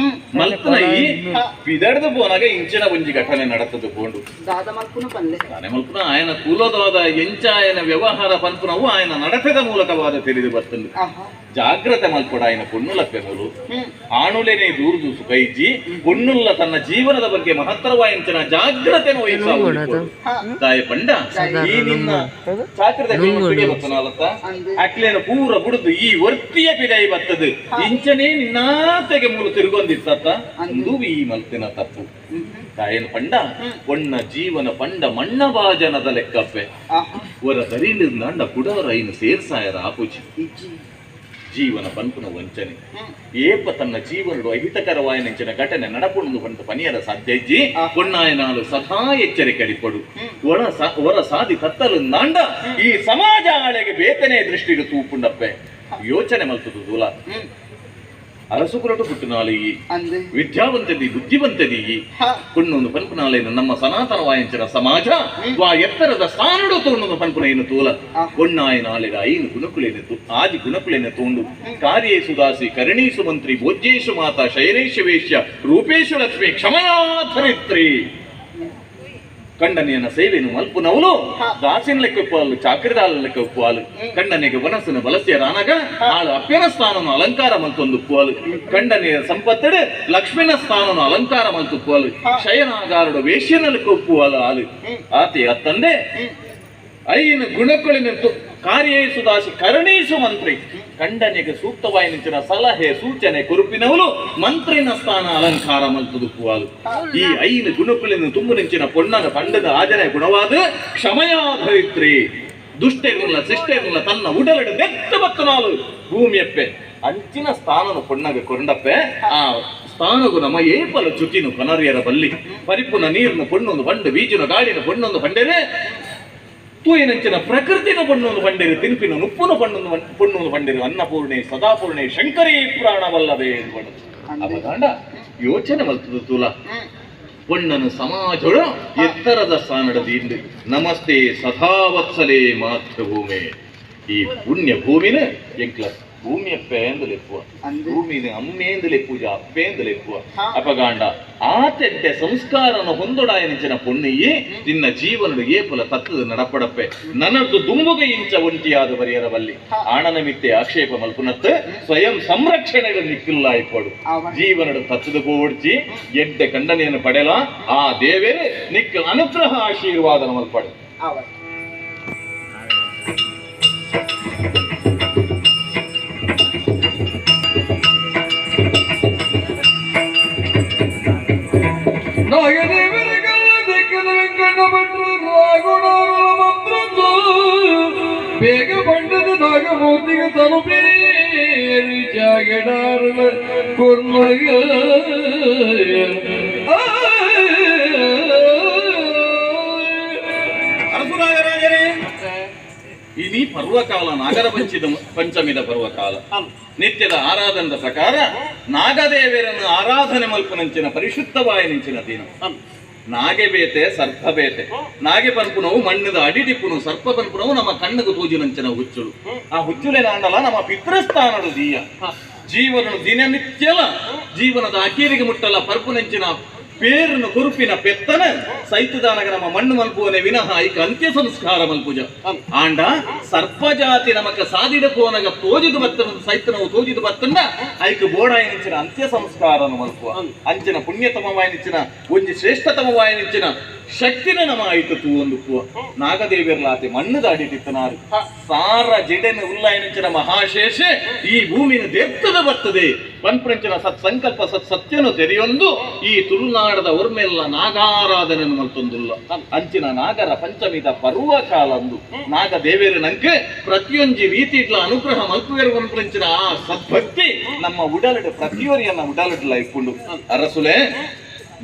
ಮಲ್ತನ ಈ ಬಿದಡ್ದು ಪೋನಾಗ ಇಂಚಿನ ಒಂಜಿ ಘಟನೆ ನಡತದ ಪೋಂಡು ದಾನೆ ಮಲ್ಪುನ ಆಯನ ಕುಲದಾದ ಎಂಚ ಆಯನ ವ್ಯವಹಾರ ಪನ್ಪುನವು ಆಯನ ನಡತೆದ ಮೂಲಕವಾದ ತಿಳಿದು ಬರ್ತಂದು ಜಾಗ್ರತೆ ಮಲ್ಪಡ ಆಯನ ಪೊಣ್ಣುಲಪ್ಪೆ ಮೂಲು ಆಣುಲೇನೆ ದೂರ್ದು ಸುಖೈಜಿ ಪೊಣ್ಣುಲ್ಲ ತನ್ನ ಜೀವನದ ಬಗ್ಗೆ ಮಹತ್ತರವಾಯಿಂಚಿನ ಜಾಗ್ರತೆ ತಾಯ ಪಂಡ ಈ ನಿನ್ನ ಚಾಕ್ರದ ಬತ್ತನಾಲತ್ತ ಅಕ್ಲೇನ ಪೂರ ಬುಡುದು ಈ ವರ್ತಿಯ ಪಿದೈ ಬತ್ತದು ಇಂಚನೇ ನಿನ್ನಾತೆಗೆ ಮೂಲ ತಿರುಗೊಂದಿತ್ತ ಅಂದು ಈ ಮಲ್ತಿನ ತಪ್ಪು ತಾಯನ ಪಂಡ ಒಣ್ಣ ಜೀವನ ಪಂಡ ಮಣ್ಣ ಬಾಜನದ ಲೆಕ್ಕಪ್ಪೆ ಒರ ದರಿಲಿಂದ ಕುಡವರ ಐನು ಸೇರ್ಸಾಯರ ಆಪುಜಿ ಜೀವನ ಪನ್ಪುನ ವಂಚನೆ ಏಪ ತನ್ನ ಜೀವನಡು ಅಹಿತಕರವಾಯನಂಚಿನ ಘಟನೆ ನಡಪುಣದು ಪಂತ ಪನಿಯರ ಸಾಧ್ಯಜ್ಜಿ ಪೊಣ್ಣಾಯನಾಲು ಸದಾ ಎಚ್ಚರಿಕೆ ಅಡಿಪಡು ಒರ ಸಾದಿ ತತ್ತಲು ನಾಂಡ ಈ ಸಮಾಜ ಆಳೆಗೆ ಬೇತನೆ ದೃಷ್ಟಿಗೆ ತೂಪುಂಡಪ್ಪೆ ಯೋಚನೆ ಮಲ್ತದು ದೂಲ ಅರಸುಕುಲಟು ಪುಟ್ಟುನಾಲಿ ವಿದ್ಯಾವಂತದಿ ಬುದ್ಧಿವಂತದಿ ಪೊಣ್ಣೊಂದು ಪನ್ಪುನಾಲೇನು ನಮ್ಮ ಸನಾತನವಾಯಂಚಿನ ಸಮಾಜ ವಾ ಎತ್ತರದ ಸ್ಥಾನಡು ತೋಣ್ಣೊಂದು ಪನ್ಪುನ ಏನು ತೋಲ ಪೊಣ್ಣಾಯನಾಲೆದ ಐನು ಗುಣಕುಲೇನು ಆದಿ ಗುಣಕುಲೇನು ತೋಂಡು ಕಾರ್ಯೇಸು ದಾಸಿ ಕರಣೀಸು ಮಂತ್ರಿ ಭೋಜ್ಯೇಶು ಮಾತಾ ಶಯನೇಶು ವೇಶ್ಯ ರೂಪೇಶು ಲಕ್ಷ್ಮಿ ಕ್ಷಮಯಾ ಧರಿತ್ರಿ. ಕಂಡನಿಯನ್ನ ಸೇವೆಯನ್ನು ಮಲ್ಪುನವಳು ದಾಸಿನ ಲೆಕ್ಕ ಉಪ್ಪುವಾಲು ಚಾಕರಿದಾಲ ಲೆಕ್ಕ ಉಪ್ಪುವಾಲು ಕಂಡನಿಗೆ ವನಸ್ಸಿನ ಬಲಸ್ಯ ರಾನಗ ಆಳು ಅಪ್ಪ್ಯನ ಸ್ಥಾನನು ಅಲಂಕಾರ ಮಲ್ತೊಂದು ಉಪ್ಪುವಾಲು ಕಂಡನಿಯ ಸಂಪತ್ತಡು ಲಕ್ಷ್ಮೀನ ಸ್ಥಾನನು ಅಲಂಕಾರ ಮಲ್ತುಪ್ಪುವಾಲು ಶಯನಾಗಾರಡು ವೇಶ್ಯನ ಲೆಕ್ಕ ಉಪ್ಪುವಾಲು ಆಲು ಆತಿ ಅತ್ತಂದೆ ಐನ ಗುಣಕಳಿನ ಕಾರ್ಯೇಸುದಾಸಿ ಕರುಣೀಸು ಮಂತ್ರಿ ಕಂಡನಿಗೆ ಸೂಕ್ತವಾಗಿ ನಿಂಚಿನ ಸಲಹೆ ಸೂಚನೆ ಕುರುಪಿನವಳು ಮಂತ್ರಿನ ಸ್ಥಾನ ಅಲಂಕಾರ ಮಲ್ತುದುಪ್ಪುವಾಲು ಈ ಐನು ಗುಣಕುಳಿನ ತುಂಬು ನಿಂಚಿನ ಪೊಣ್ಣನ ಪಂಡದ ಆಜನೆ ಗುಣವಾದ ಕ್ಷಮಯಾಧರಿತ್ರಿ ದುಷ್ಟೆರುಲ್ಲ ಶಿಷ್ಟೆರುಲ್ಲ ತನ್ನ ಉಡಲಡು ಬೆತ್ತ ಬತ್ತನಾಲು ಭೂಮಿಯಪ್ಪೆ ಅಂಚಿನ ಸ್ಥಾನನು ಪೊಣ್ಣಗೆ ಕೊಂಡಪ್ಪೆ ಆ ಸ್ಥಾನಗು ನಮ್ಮ ಏಪಲ ಚುಟಿನು ಕನರಿಯರ ಬಲ್ಲಿ ಪರಿಪುನ ನೀರ್ನು ಪೊಣ್ಣೊಂದು ಬಂಡು ಬೀಜನ ಗಾಳಿನ ಪೊಣ್ಣೊಂದು ಬಂಡೆರೆ ತೂಯಿನಂಚಿನ ಪ್ರಕೃತಿನ ಪಣ್ಣೊಂದು ಬಂಡಿರು ತಿನ್ಪಿನ ನುಪ್ಪುನ ಪಣ್ಣೊಂದು ಪಣ್ಣೊಂದು ಬಂಡಿರು ಅನ್ನಪೂರ್ಣೆ ಸದಾಪೂರ್ಣೆ ಶಂಕರೇ ಪುರಾಣವಲ್ಲವೇ ಎಂದು ಅವಗಾಂಡ ಯೋಚನೆ ಮಲ್ತದ ತೂಲ ಪೊಣ್ಣನು ಸಮಾಜಳು ಎತ್ತರದ ಸ್ಥಾನದ ಇಂದು ನಮಸ್ತೆ ಸದಾವತ್ಸಲೇ ಮಾತೃಭೂಮಿ ಈ ಪುಣ್ಯ ಭೂಮಿನ ಎಂಕ್ಲ ಭೂಮಿಯಪ್ಪೆ ಎಂದು ಲೆಪ್ಪುವ ಭೂಮಿನ ಅಮ್ಮೇಂದು ಲೆಪ್ಪುಜ ಅಪ್ಪೇಂದು ಲೆಪ್ಪುವ ಅಪಗಾಂಡ ಆತೆಡ್ಡೆ ಸಂಸ್ಕಾರನ ಹೊಂದೊಡಾಯನಿಂಚಿನ ಪೊಣ್ಣಿಯೇ ನಿನ್ನ ಜೀವನದ ಏಪುಲ ತತ್ತದ ನಡಪಡಪ್ಪೆ ನನ್ನದು ದುಂಬುಗ ಇಂಚ ಒಂಟಿಯಾದ ಬರಿಯರ ಬಲ್ಲಿ ಆಣನ ಮಿತ್ತೆ ಆಕ್ಷೇಪ ಮಲ್ಪುನತ್ತು ಸ್ವಯಂ ಸಂರಕ್ಷಣೆಗಳು ನಿಕ್ಕಿಲ್ಲಾಯ್ಪಡು ಜೀವನದ ತತ್ತದ ಪೋಡ್ಚಿ ಎಡ್ಡೆ ಖಂಡನೆಯನ್ನು ಪಡೆಯಲ ಆ ದೇವೇರೆ ನಿಕ್ಕ ಅನುಗ್ರಹ ಆಶೀರ್ವಾದನ ಮಲ್ಪಡು. ಬೇಗ ಬಂಡದ ನಾಗಮೂರ್ತಿಗೆ ತಲುಪೇರಿ ಜಾಗಡಾರನ ಕೊರ್ಮಗ ಅರಸುರಾಜರಾಜರೇ, ಇನಿ ಪರ್ವಕಾಲ ನಾಗರ ಪಂಚಮಿದ ಪರ್ವಕಾಲ ನಿತ್ಯದ ಆರಾಧನದ ಪ್ರಕಾರ ನಾಗದೇವರನ್ನು ಆರಾಧನೆ ಮಲ್ಪುನಂಚಿನ ಪರಿಶುದ್ಧವಾಯನಿಂಚಿನ ದಿನ. ನಾಗೆ ಬೇತೆ ಸರ್ಪ ಬೇತೆ ನಾಗೆ ಪನ್ಪುನವು ಮಣ್ಣದ ಅಡಿಟಿಪ್ಪುನು ಸರ್ಪ ಪನ್ಪುನವು ನಮ್ಮ ಕಣ್ಣಿಗೆ ತೂಜಿನಂಚಿನ ಹುಚ್ಚುಳು ಆ ಹುಚ್ಚುಲೆ ನಾಂಡಲ ನಮ್ಮ ಪಿತೃಸ್ಥಾನಡು ದೀಯ ಜೀವನ ದಿನನಿತ್ಯಲ ಜೀವನದ ಅಕೀರಿಗೆ ಮುಟ್ಟಲ ಪರ್ಪುನಂಚಿನ ಪೇರನ್ನು ಕುರುಪಿನ ಪೆತ್ತನ ಸೈತದಾನಗ ನಮ್ಮ ಮಣ್ಣು ಮಲ್ಪುವನೆ ವಿನಃ ಐಕ ಅಂತ್ಯ ಸಂಸ್ಕಾರ ಮಲ್ಪುಜ ಆಂಡ ಸರ್ಪಜಾತಿ ನಮಕ ಸಾದಿಡ ಪೋನಗ ತೋಜಿದು ಬತ್ತನ ಸೈತನವು ತೋಜಿದು ಬತ್ತಂಡ ಐಕ ಬೋಡಾಯನಿಂಚಿನ ಅಂತ್ಯ ಸಂಸ್ಕಾರನು ಮಲ್ಪುವ ಅಂಚಿನ ಪುಣ್ಯತಮವಾಯನಿಂಚಿನ ಒಂಜಿ ಶ್ರೇಷ್ಠತಮವಾಯನಿಂಚಿನ ಶಕ್ತಿನ ನಮ ಆಯ್ತು ತೂ ಒಂದು ಪುವ ನಾಗದೇವಿಯರ್ಲಾತೆ ಮಣ್ಣು ದಾಡಿಟ್ಟಿತ್ತನಾರು ಸಾರ ಜಡೆನ ಉಲ್ಲಾಯನಿಂಚಿನ ಮಹಾಶೇಷೆ ಈ ಭೂಮಿನ ದೇಪ್ತದ ಬರ್ತದೆ ಪನ್ಪ್ರಂಚಿನ ಸತ್ಸಂಕಲ್ಪ ಸತ್ ಸತ್ಯನು ತೆರೆಯೊಂದು ಈ ತುಳುನಾಡದ ಒರ್ಮೆಲ್ಲ ನಾಗಾರಾಧನೆಯನ್ನು ಮಲ್ತೊಂದುಲ್ಲ ಅಂಚಿನ ನಾಗರ ಪಂಚಮಿದ ಪರ್ವಕಾಲಂದು ನಾಗದೇವಿಯರ ನಂಗೆ ಪ್ರತಿಯೊಂಜಿ ರೀತಿ ಇಡ್ಲ ಅನುಗ್ರಹ ಮಲ್ಪುವೆರು ಪನ್ಪ್ರಂಚಿನ ಆ ಸದ್ಭಕ್ತಿ ನಮ್ಮ ಉಡಲಡು ಪ್ರತಿಯೊರಿಯನ್ನ ಉಡಲಡ್ಲ ಇಕ್ಕೊಂಡು ಅರಸುಲೆ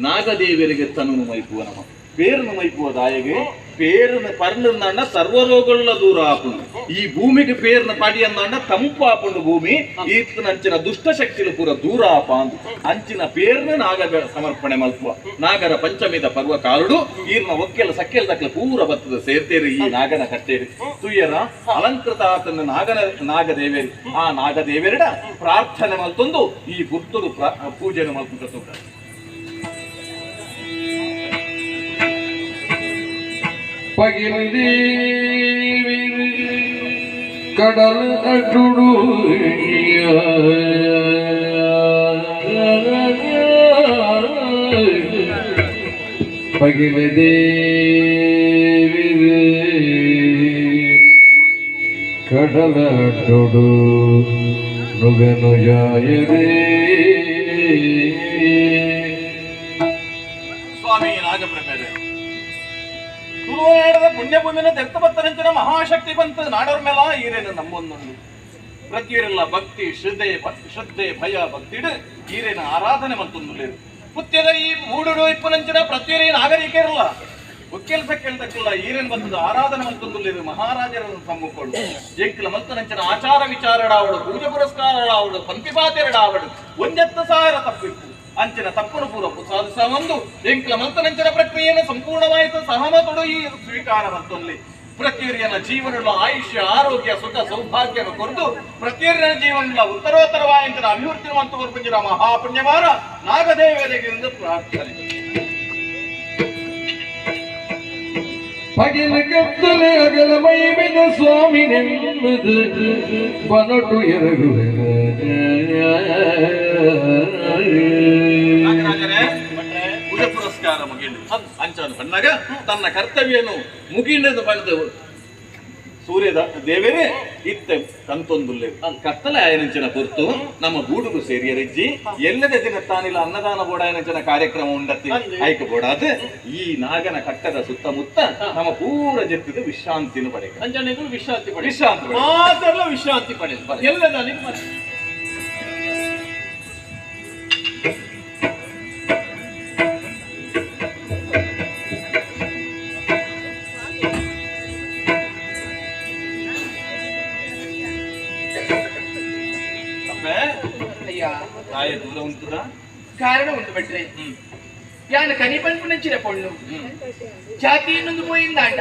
ನಾಗದೇವಿಯರಿಗೆ ತನು ಮೈಪುವ ನಮ್ಮ ಪೇರನು ಮೈಪುವ ದಾಯಗೆ ಪೇರನ ಪರ್ಲಂದಾಂಡ ಸರ್ವರೋಗಗಳ ದೂರ ಆಪುಂಡು ಈ ಭೂಮಿಗೆ ಪೇರನ ಪಡಿಯಂದಾಂಡ ತಂಪು ಆಪುಂಡು ಭೂಮಿ ಈತನ ಅಂಚಿನ ದುಷ್ಟಶಕ್ತಿಲು ಪೂರ ದೂರ ಆಪ ಅಂದು ಅಂಚಿನ ಪೇರ್ನ ನಾಗ ಸಮರ್ಪಣೆ ಮಲ್ಪುವ ನಾಗರ ಪಂಚಮಿದ ಪರ್ವ ಕಾಲುಡು ಈರ್ನ ಒಕ್ಕೆಲ ಸಕ್ಕೆಲ ದಕ್ಲ ಪೂರ ಬತ್ತದ ಸೇರ್ತೇರಿ ಈ ನಾಗನ ಕಟ್ಟೇರಿ ತುಯ್ಯರ ಅಲಂಕೃತ ಆತನ ನಾಗನ ನಾಗದೇವೇರಿ ಆ ನಾಗದೇವೇರಿಡ ಪ್ರಾರ್ಥನೆ ಮಲ್ತೊಂದು ಈ ಬುದ್ಧರು ಪೂಜೆಯನ್ನು ಮಲ್ಪುತ್ತ கடல் அட்டுடு பகிலதேவி கடல் அட்டுடு நுகனு ஜாயதே. ಸ್ವಾಮಿ ನಾಗಬ್ರಹ್ಮರೇ, ತುಳುನಾಡದ ಪುಣ್ಯಭೂಮಿನ ತೆರ್ತಬತ್ತನಂಚಿನ ಮಹಾಶಕ್ತಿ ಬಂತ ನಾಡೋರ್ ಮೇಲ ಈರೇನು ನಮ್ಮೊಂದೊಂದು ಪ್ರತಿಯರೆಲ್ಲ ಭಕ್ತಿ ಶ್ರದ್ಧೆ ಶ್ರದ್ಧೆ ಭಯ ಭಕ್ತಿಡು ಈರೇನ ಆರಾಧನೆ ಮಂತೊಂದು ಪುತ್ಯದ ಈ ಮೂಡುಡು ಇಪ್ಪನಂಚಿನ ಪ್ರತಿಯರೇ ನಾಗರಿಕರಲ್ಲ ಒಕ್ಕೆಲ್ಸ ಕೇಳ್ದಕ್ಕಿಲ್ಲ ಈರೇನು ಬಂತದ ಆರಾಧನೆ ಮಂತೊಂದು ಮಹಾರಾಜರನ್ನು ಸಮ್ಮುಖಳು ಎಂಕ್ಲ ಮಂತನಂಚಿನ ಆಚಾರ ವಿಚಾರಡಾವಡು ಪೂಜೆ ಪುರಸ್ಕಾರಡಾವಡು ಪಂಪಿಪಾತೆರಡಾವಡು ಒಂದೆತ್ತ ಸಾವಿರ ತಪ್ಪಿತ್ತು ಅಂಚಿನ ತಪ್ಪನು ಪೂರ ಸಾಧಿಸ ಒಂದು ಎಂಕ್ಲ ಮಂತನಂಚಿನ ಪ್ರಕ್ರಿಯೆಯನ್ನು ಸಂಪೂರ್ಣವಾಯಿತು ಸಹಮತೊಡು ಈ ಸ್ವೀಕಾರ ಮಂತೊಲ್ಲಿ ಪ್ರತಿಯೊರಿಯನ ಜೀವನದ ಆಯುಷ್ಯ ಆರೋಗ್ಯ ಸುಖ ಸೌಭಾಗ್ಯನ ಕೊರದು ಪ್ರತಿಯೊರಿಯನ ಜೀವನದ ಉತ್ತರೋತ್ತರವಾಯಂಚಿನ ಅಭಿವೃದ್ಧಿ ಮಂತು ಕೊರ್ಪುಂಜಿನ ಮಹಾಪುಣ್ಯವಾರ ನಾಗದೇವತೆಗಿಂದ ಪ್ರಾರ್ಥನೆ. ಪಗಿಲು ಕತ್ತಲೆ ಅಗಲ ಮೈಮಿನ ಸ್ವಾಮಿ ನೆಮ್ಮದು ಬನಟು ಎರಗುವೆ. ನಾಗರಾಜರೇ, ಪೂಜೆ ಪುರಸ್ಕಾರ ಮುಗಿಂಡು ಅಂಚನು ಬಣ್ಣಾಗ ತನ್ನ ಕರ್ತವ್ಯನು ಮುಗಿಂಡದು ಬಣ್ಣದ ಸೂರ್ಯದ ದೇವರೇ ಇತ್ತೆ ಕಂತೊಂದುಲ್ಲೆ ಕತ್ತಲೆ ಆಯನಂಚಿನ ಪೊರ್ತು ನಮ್ಮ ಗೂಡುಗು ಸೇರಿಯರಿಜ್ಜಿ ಎಲ್ಲದ ದಿನ ತಾನಿಲ್ಲ ಅನ್ನದಾನ ಬೋಡಾಯನಂಚಿನ ಕಾರ್ಯಕ್ರಮ ಉಂಡತ್ತಿ ಐಕ ಬೋಡಾದ ಈ ನಾಗನ ಕಟ್ಟದ ಸುತ್ತಮುತ್ತ ನಮ್ಮ ಪೂರ ಜತ್ತಿದ ವಿಶ್ರಾಂತಿನ ಪಡೆಯ ಅಂಜನೆಗಳು ವಿಶ್ರಾಂತಿ ಪಡೆ ವಿಶ್ರಾಂತಿ ಪಡೆಯ. ಮಾತೆಲ್ಲ ವಿಶ್ರಾಂತಿ ಪಡೆದು ಎಲ್ಲದಲ್ಲಿ ಅಪ್ಪೆ, ಅಯ್ಯ ತಾಯಿ ದೂರ ಉಂಟುದ ಕಾರಣ ಉಂಟು ಬಿಟ್ರೆ ಯಾನ ಕನಿಪನ್ಪುನಂಚಿನ ಪೊಣ್ಣು ಜಾತಿ ಇನ್ನೊಂದು ಪೋಯಿಂದಾಂಡ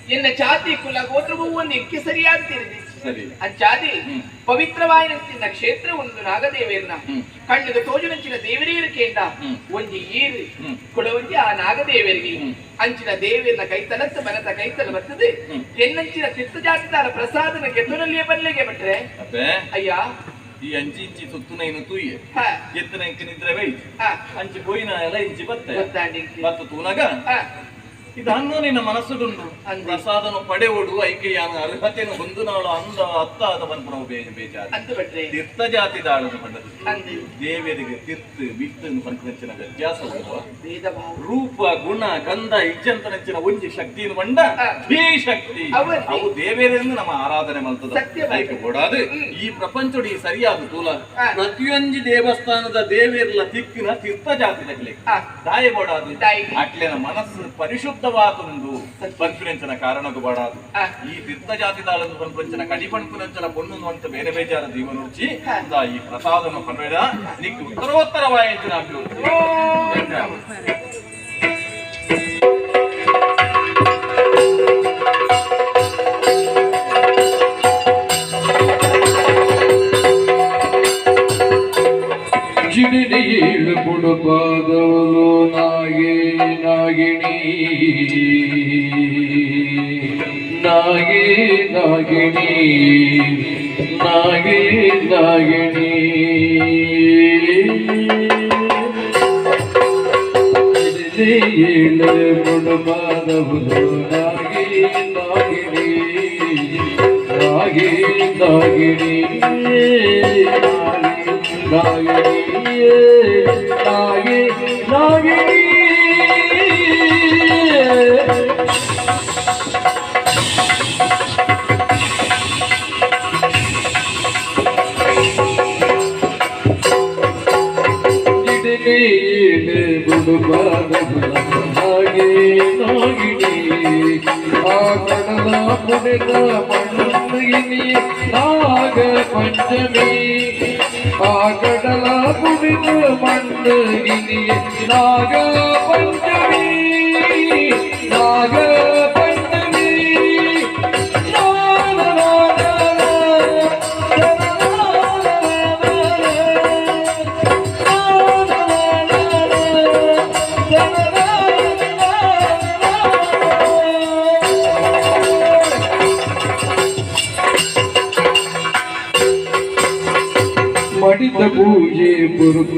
ಎನ್ನ ಜಾತಿ ಕುಲ ಗೋತ್ರ ಒಂದು ಎಕ್ಕೆ ಸರಿಯಾದ ತಿರುದಿ ಸರಿ ಅಂಚಾದಿ ಪವಿತ್ರವಾಯಿನಂಚಿನ ಕ್ಷೇತ್ರ ಒಂದು ನಾಗದೇವೇರ್ನ ಕಣ್ಣದ ತೋಜುನಂಚಿನ ದೇವರೇರು ಕೇಂಡ ಒಂಜಿ ಈರು ಕೊಡವಂಜಿ ಆ ನಾಗದೇವರಿಗೆ ಅಂಚಿನ ದೇವೇರ್ನ ಕೈತಲತ್ತ ಮನತ ಕೈತಲ ಬರ್ತದೆ ಎನ್ನಂಚಿನ ತಿತ್ತ ಜಾತಿದಾರ ಪ್ರಸಾದನ ಗೆದ್ದುನಲ್ಲಿಯೇ ಬಲ್ಲೆಗೆ ಬಿಟ್ರೆ ಅಪ್ಪೆ ಅಯ್ಯ ಈ ಅಂಚಿ ಇಂಚಿ ಸುತ್ತುನ ಇನ್ನು ತೂಯೆ ಹ ಎತ್ತನ ಇಂಕ ನಿದ್ರೆ ಬೈತು ಹ ಅಂಚಿ ಪೋಯಿನ ಎಲ್ಲ ಇಂಚಿ ಬತ್ತೆ ಗೊತ್ತಾಂಡಿಂಕೆ ಬತ್ತು ತೂನಗ ಹ ಇದು ಅನ್ನು ನಿನ್ನ ಮನಸ್ಸುಡುಂಡು ಅಂದೆ. ಪ್ರಸಾದನು ಪಡೆಯೋಡು ಐಕೆಯಾನ ಅರ್ಹತೆನು ಹೊಂದುನಾಳು ಅಂದ ಅತ್ತ ಆದ ಪನ್ಪುನವು ಬೇಜಾರು ಅಂದು ಬಿಟ್ರೆ ತೀರ್ಥ ಜಾತಿ ದಾಳನು ಪಂಡದು ಅಂದೆ ದೇವರಿಗೆ ತೀರ್ಥ ಬಿತ್ತು ಪನ್ಪುನಂಚಿನ ವ್ಯತ್ಯಾಸ ಉಂಟು ಭೇದ ಭಾವ ರೂಪ ಗುಣ ಗಂಧ ಇಜ್ಜಂತನಂಚಿನ ಒಂಜಿ ಶಕ್ತಿಯನ್ನು ಬಂಡ ಈ ಶಕ್ತಿ ಅವರಿ. ಅವು ದೇವೇರೆಂದು ನಮ್ಮ ಆರಾಧನೆ ಮಲ್ತದ ಸತ್ಯ ಐಕೆ ಬೋಡಾದು ಈ ಪ್ರಪಂಚಡು ಈ ಸರಿಯಾದ ತೂಲ ಆ. ಪ್ರತಿಯೊಂಜಿ ದೇವಸ್ಥಾನದ ದೇವೇರ್ಲ ತಿಕ್ಕಿನ ತೀರ್ಥ ಜಾತಿ ತಗಲಿ ಆ. ದಾಯ ಬೋಡಾದು ದಾಯಿಗೆ. ಅಟ್ಲೆನ ಮನಸ್ಸು ಪರಿಶುದ್ಧವಾತುಂಡು ಪನ್ಪಿನಂಚನ ಕಾರಣಕ್ಕೂ ಬೋಡಾದು ಆ. ಈ ತೀರ್ಥ ಜಾತಿ ದಾಳನ್ನು ಪನ್ಪಂಚನ ಕಡಿಪಣ್ಪುನಂಚನ ಪೊಣ್ಣು ಅಂತ ಬೇರೆ ಬೇಜಾರ ಜೀವನುರ್ಚಿ ಹಾ. ಈ ಪ್ರಸಾದನ ಪನ್ವೇಡ ನಿಕ್ ಉತ್ತರೋತ್ತರವಾಯಿತು ಅಭಿವೃದ್ಧಿ. ಜಿಡಿನಿಯೇಳು ಪುಡುಪಾದವಲು ನಾಗೇ ನಾಗಿಣಿ ನಾಗೇ ನಾಗಿಣಿ ನಾಗೇ ನಾಗಿಣಿ ಜಿಡಿನಿಯೇಳು ಪುಡುಪಾದವಲು ನಾಗೇ ನಾಗಿಣಿ ನಾಗೇ ನಾಗಿಣಿ ನಾಗಿಣಿ ನಾಗಿ ನಾಗಿಣಿ. ಇಡಲಿಯೇಳು ಬುಡುಪಾದಗುಲ ನಾಗಿ ನಾಗಿಣಿ ಆ ಕಡಲ ಪುಡಿದ ಮಣ್ಣಿನಿ ನಾಗ ಪಂಚಮಿ ಆ ಕಡಲ ಪುಡಿದ ಮಣ್ಣಿನಿ ನಾಗ ಪಂಚಮಿ ನಾಗ ಪಂಚಮಿ ಮಡಿದ ಪೂಜೆ ಪುರುಷ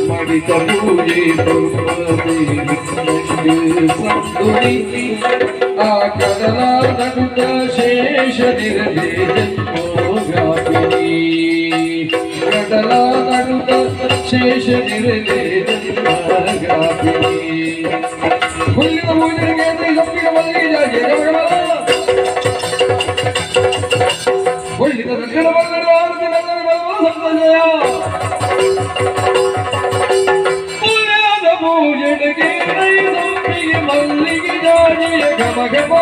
ಮಡಿದ ಪೂಜೆ ಆ ಕಡಲ ನಡುಟ ಶೇಷ ನಿರಲೆ ಜನ್ಮೋವ್ಯಾಪಿನಿ ಕಡಲ ನಡುಟ ಶೇಷ ನಿರಲೆ ಜನ್ಮವ್ಯಾಪಿನಿ ಹುಲ್ಲಿನ ಪೂಜೆಗೆ ಸೊಪ್ಪಿನ ಮಲ್ಲಿಗೆ ಜಾಜಿ ಗಮಗಮ ಹುಲ್ಲಿನ ದಕ್ಷಿಣ ಬಂದರು ಆರತಿ ಬಂದರು ಬಲವ ಸಂತೋಷಯ ಹುಲ್ಲಿನ ಪೂಜೆಗೆ ಸೊಪ್ಪಿಗೆ ಮಲ್ಲಿಗೆ ಜಾಜಿಯ ಘಮ ಘಮ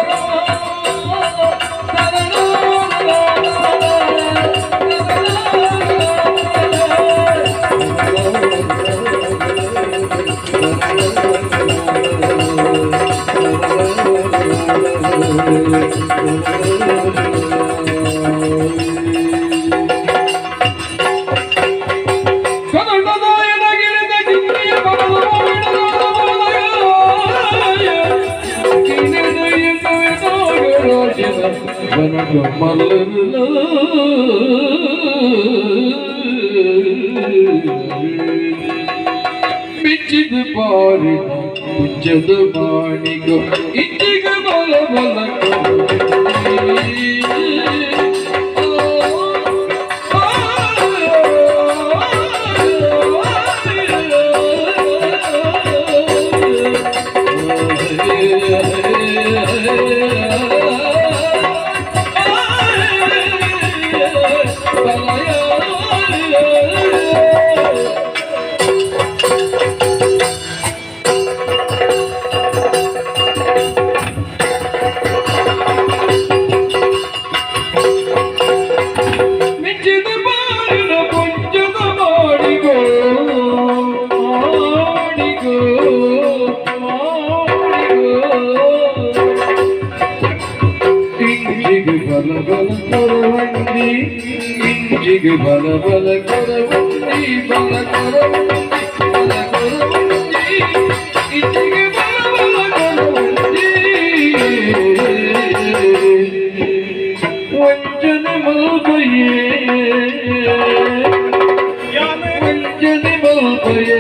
ಮಿಚ್ಚಿದ ಪಾರಿನ ಕುಂಜದ ಮಾಣಿಗ ಇಂಜಿಗ ಬಲ ಬಲ ಮಿಚ್ಚಿದ ಬಾರಿನ ಪುಂಜದ ಮಾಡಿಗೋ ಮಾಡಿಗೋ ಮಾಡಿಗೋ ಇಂಜಿಗೆ ಬಲ ಬಲ ಕೊರವಂಡಿ ಇಂಜಿಗೆ ಬಲ ಬಲ ಕೊರವಂಡಿ ಬಲ ಕೊರವಂಡಿ ಬಲ ಕೊರವಂಡಿ ಇಂಜಿಗೆ ಬಲ ಬಲ ಕೊರವಂಡಿ ವಂಚನೆ ಮಲ್ಪಯೇ ವಂಚನೆ ಮಲ್ಪಯೇ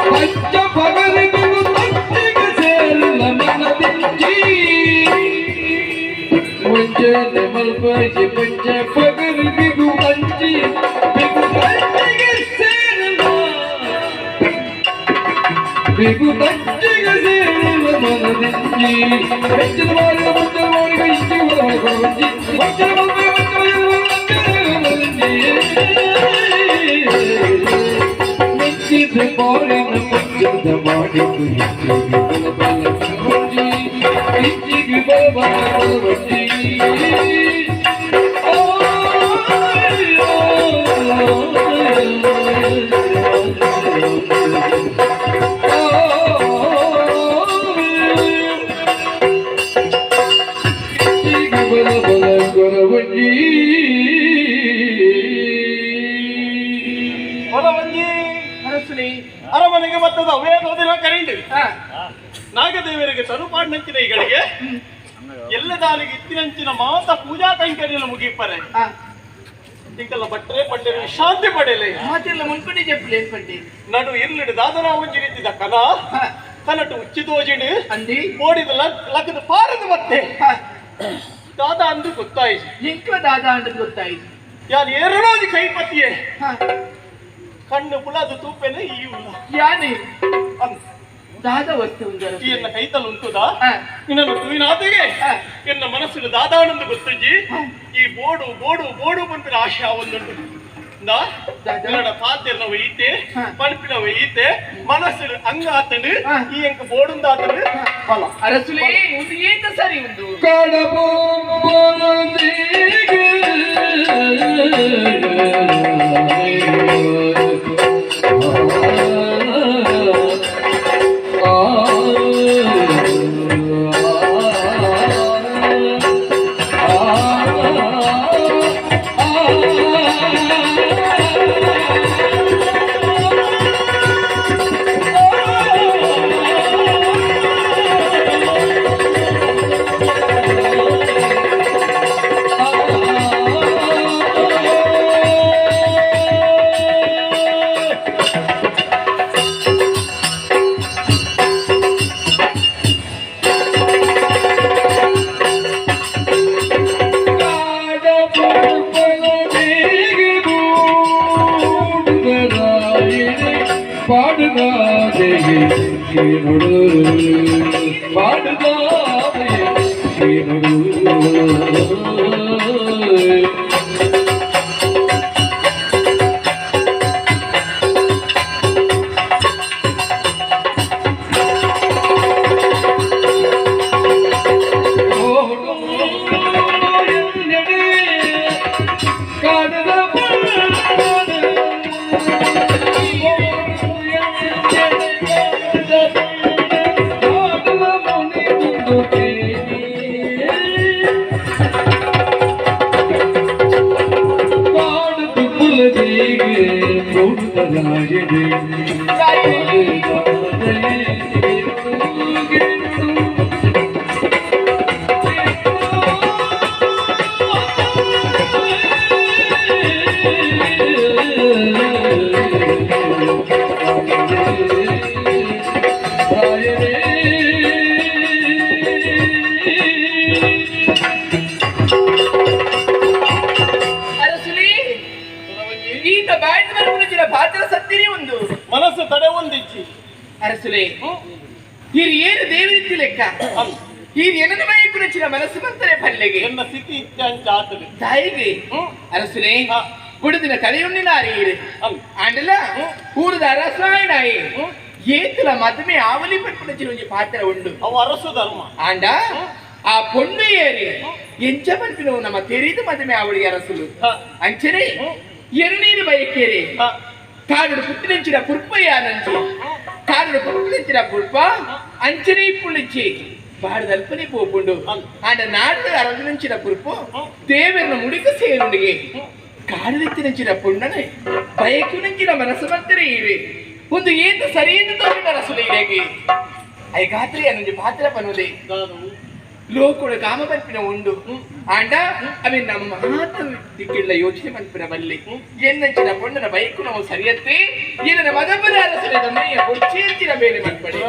ಪಂಚ ಪಗರಿಗೂ ತಟ್ಟಿಗೆ ಸೇರಿಲ್ಲ ಮನದಿಂಜಿ ವಂಚನೆ ಮಲ್ಪಯೆ ಪಂಚ ಪಗರಿ ಬಿಗು ಅಂಜಿ ಬಿಗು ತಟ್ಟಿಗೆ ಸೇರಿಲ್ಲ ಬಿಗು ತಟ್ಟಿಗೆ ಸೇರಿಲ್ಲ ಮನದಿಂಜಿ ಹೆಚ್ಚಿನ ಮಾಡಿದ ಮುಂಚಿನ ಮಾಡಿದ ಇಂಚಿಗೆ ಬಲ ಕೊರವಂಜಿ ವಂಚನೆ ಮಲ್ಪಯೆ ವಂಚನೆ ಮೆಚ್ಚಿದ ಬಾರಿನ ಮುಂಚದ ಮಾಡಿದ್ದು ಇಂಚಿಗೆ ಬಲ ಬಲ ಕೊರವಂಜಿ ಇಂಚಿಗೆ ಬಲ ಬಲ ಕೊರವಂಜಿ ಇಂಚಿಗೆ ಬಲ ಬಲ ಕೊರವಂಜಿ ಹೊಲವಂಜಿ ಅರಸುಲಿ ಅರಮನೆಗೆ ಬತ್ತದ ವೇದೋದಿನ ಕರೆಂಡು ಹಾ ನಾಗದೇವರಿಗೆ ತನುಪಾಡ್ನಂಚಿನ ಈಗಳಿಗೆ ಎಲ್ಲದಾಲಿಗೆ ಇತ್ತಿನಂಚಿನ ಮಾತ ಪೂಜಾ ಕೈಂಕರ್ಯನ ಮುಗಿಪರೆ ಹಾ ಇಂಕಲ್ಲ ಬಟ್ಟರೆ ಪಂಡೆರು ವಿಶ್ರಾಂತಿ ಪಡೆಯಲೆ ಮಾತೆಲ್ಲ ಮುನ್ಪಡಿ చెప్పులు ఏర్పండి ನಡು ಇರ್ಲಿಡು ದಾದನ ಒಂಜಿ ರೀತಿದ ಕನ ಕನಟು ಉಚ್ಚಿದೋಜಿಡು ಅಂದಿ ಮೋಡಿದ ಲಕ್ಕದ ಪಾರದು ಮತ್ತೆ ಹಾ ದಾದ ಅಂದು ಗೊತ್ತಾಯಿತು ಇಂಕ್ಲ ದಾದ ಅಂಡದ್ ಗೊತ್ತಾಯ್ತು ಯಾರು ಎರಡೋಜಿ ಕೈಪತ್ತಿಯೇ ಹಾ ಕಣ್ಣು ಪುಳದು ತೂಪೆನೆ ಈ ಉಲ್ಲ ಯಾನೆ ಅಂದ್ ದಾದ ವಸ್ತು ಉಂದರ ಈ ಎನ್ನ ಕೈತಲ್ ಉಂಟುದ ಹಾ ನಿನ್ನನ್ನು ತೂವಿನಾತೆಗೆ ಹಾ. ಎನ್ನ ಮನಸ್ಸಿನ ದಾದಾನಂದು ಗೊತ್ತುಜಿ ಈ board board board ಬಂಪಿನ ಆಶೆ ಒಂದುಂಟು ನಾ ದಾದಾ. ಕನ್ನಡ ಪಾತೆರ್ನವ ಈತೆ ಹಾ. ಪಣಪಿನವ ಈತೆ ಮನಸ್ಸಿನ ಅಂಗ ಆತಂಡು ಹಾ. ಈ ಎಂಕ ಬೋಡುಂದಾತಂಡು ಫಲ ಅರಸುಲೇ ಒಂದು ಏತ ಸರಿ ಒಂದು ಪಾಡುದಾದೆ ಮುನಿ ಮನಸ್ಸು ತಡೆ ಒಂದಿಚ್ಚಿ ಅರಸುಲೆ ಏನು ದೇವರಿತ್ತಿ ಲೆಕ್ಕ ಈ ಎನನ ಬಯಕು ಮನಸ್ಸು ಬಂದರೆ ಪಲ್ಲೆಗೆ ಎನ್ನ ಸ್ಥಿತಿ ಇತ್ಯಾಂಚಾತದೆ ತಾಯಿಗೆ ಅರಸುಲೆ ಬುಡದಿನ ಕಲೆಯುಣ್ಣಿನಾರಿ ಆಂಡಲ ಊರದ ಅರಸಾಯನಾಯಿ ಏತಲ ಮದುವೆ ಆವಲಿ ಪಟ್ಪುನ ಒಂಜಿ ಪಾತ್ರ ಉಂಡು ಅವು ಅರಸು ಧರ್ಮ ಆಂಡ ಆ ಪೊಣ್ಣು ಏರಿ ಎಂಚ ಪನ್ಪಿನವು ನಮ್ಮ ತೆರಿದು ಮದುವೆ ಆವಳಿ ಅರಸುಲು ಅಂಚನೆ ಎರುನೀರು ಬಯಕೇರಿ ಕಾಡು ಪುಟ್ಟಿನಂಚಿನ ಪುರ್ಪಯ್ಯಾನಂಚು ಕಾಡು ಪುಟ್ಟಿನಂಚಿನ ಪುರ್ಪ ಅಂಚನೆ ಇಪ್ಪುಣಿಚ್ಚಿ ಬಾಡದಲ್ಪನೆ ಪೋಪುಂಡು ಆಂಡ ನಾಡು ಅರಗಿನಂಚಿನ ಪುರ್ಪು ದೇವರನ್ನ ಮುಡಿಕ ಸೇರುಂಡಿಗೆ ಕಾಡುದೆತ್ತಿನಂಚಿನ ಪುಣ್ಣನೆ ಬಯಕುನಂಚಿನ ಮನಸ್ಸು ಬಂದರೆ ಇವೆ ಒಂದು ಏತ ಸರಿಯೆಂದು ತೋರಿದ ಅರಸುಲು ಇರೆಗೆ ಐಗಾತ್ರಿ ಅನ್ನೊಂಜಿ ಪಾತ್ರ ಪನ್ನುದೆ ಲೋಕುಡು ಕಾಮ ಪನ್ಪಿನ ಉಂಡು ಆಂಡ ಅವೆ ನಮ್ಮ ಮಾತ ದಿಕ್ಕಿಲ್ಲ ಯೋಚನೆ ಪನ್ಪಿನ ಬಲ್ಲಿ ಎನ್ನಂಚಿನ ಪೊಣ್ಣನ ಬೈಕು ನಾವು ಸರಿಯತ್ತೆ ಏನನ ಮದಪದ ಅರಸುಲೆ ದಮ್ಮಯ್ಯ ಬೊಚ್ಚೇಂಚಿನ ಬೇಲೆ ಮನ್ಪಡೆ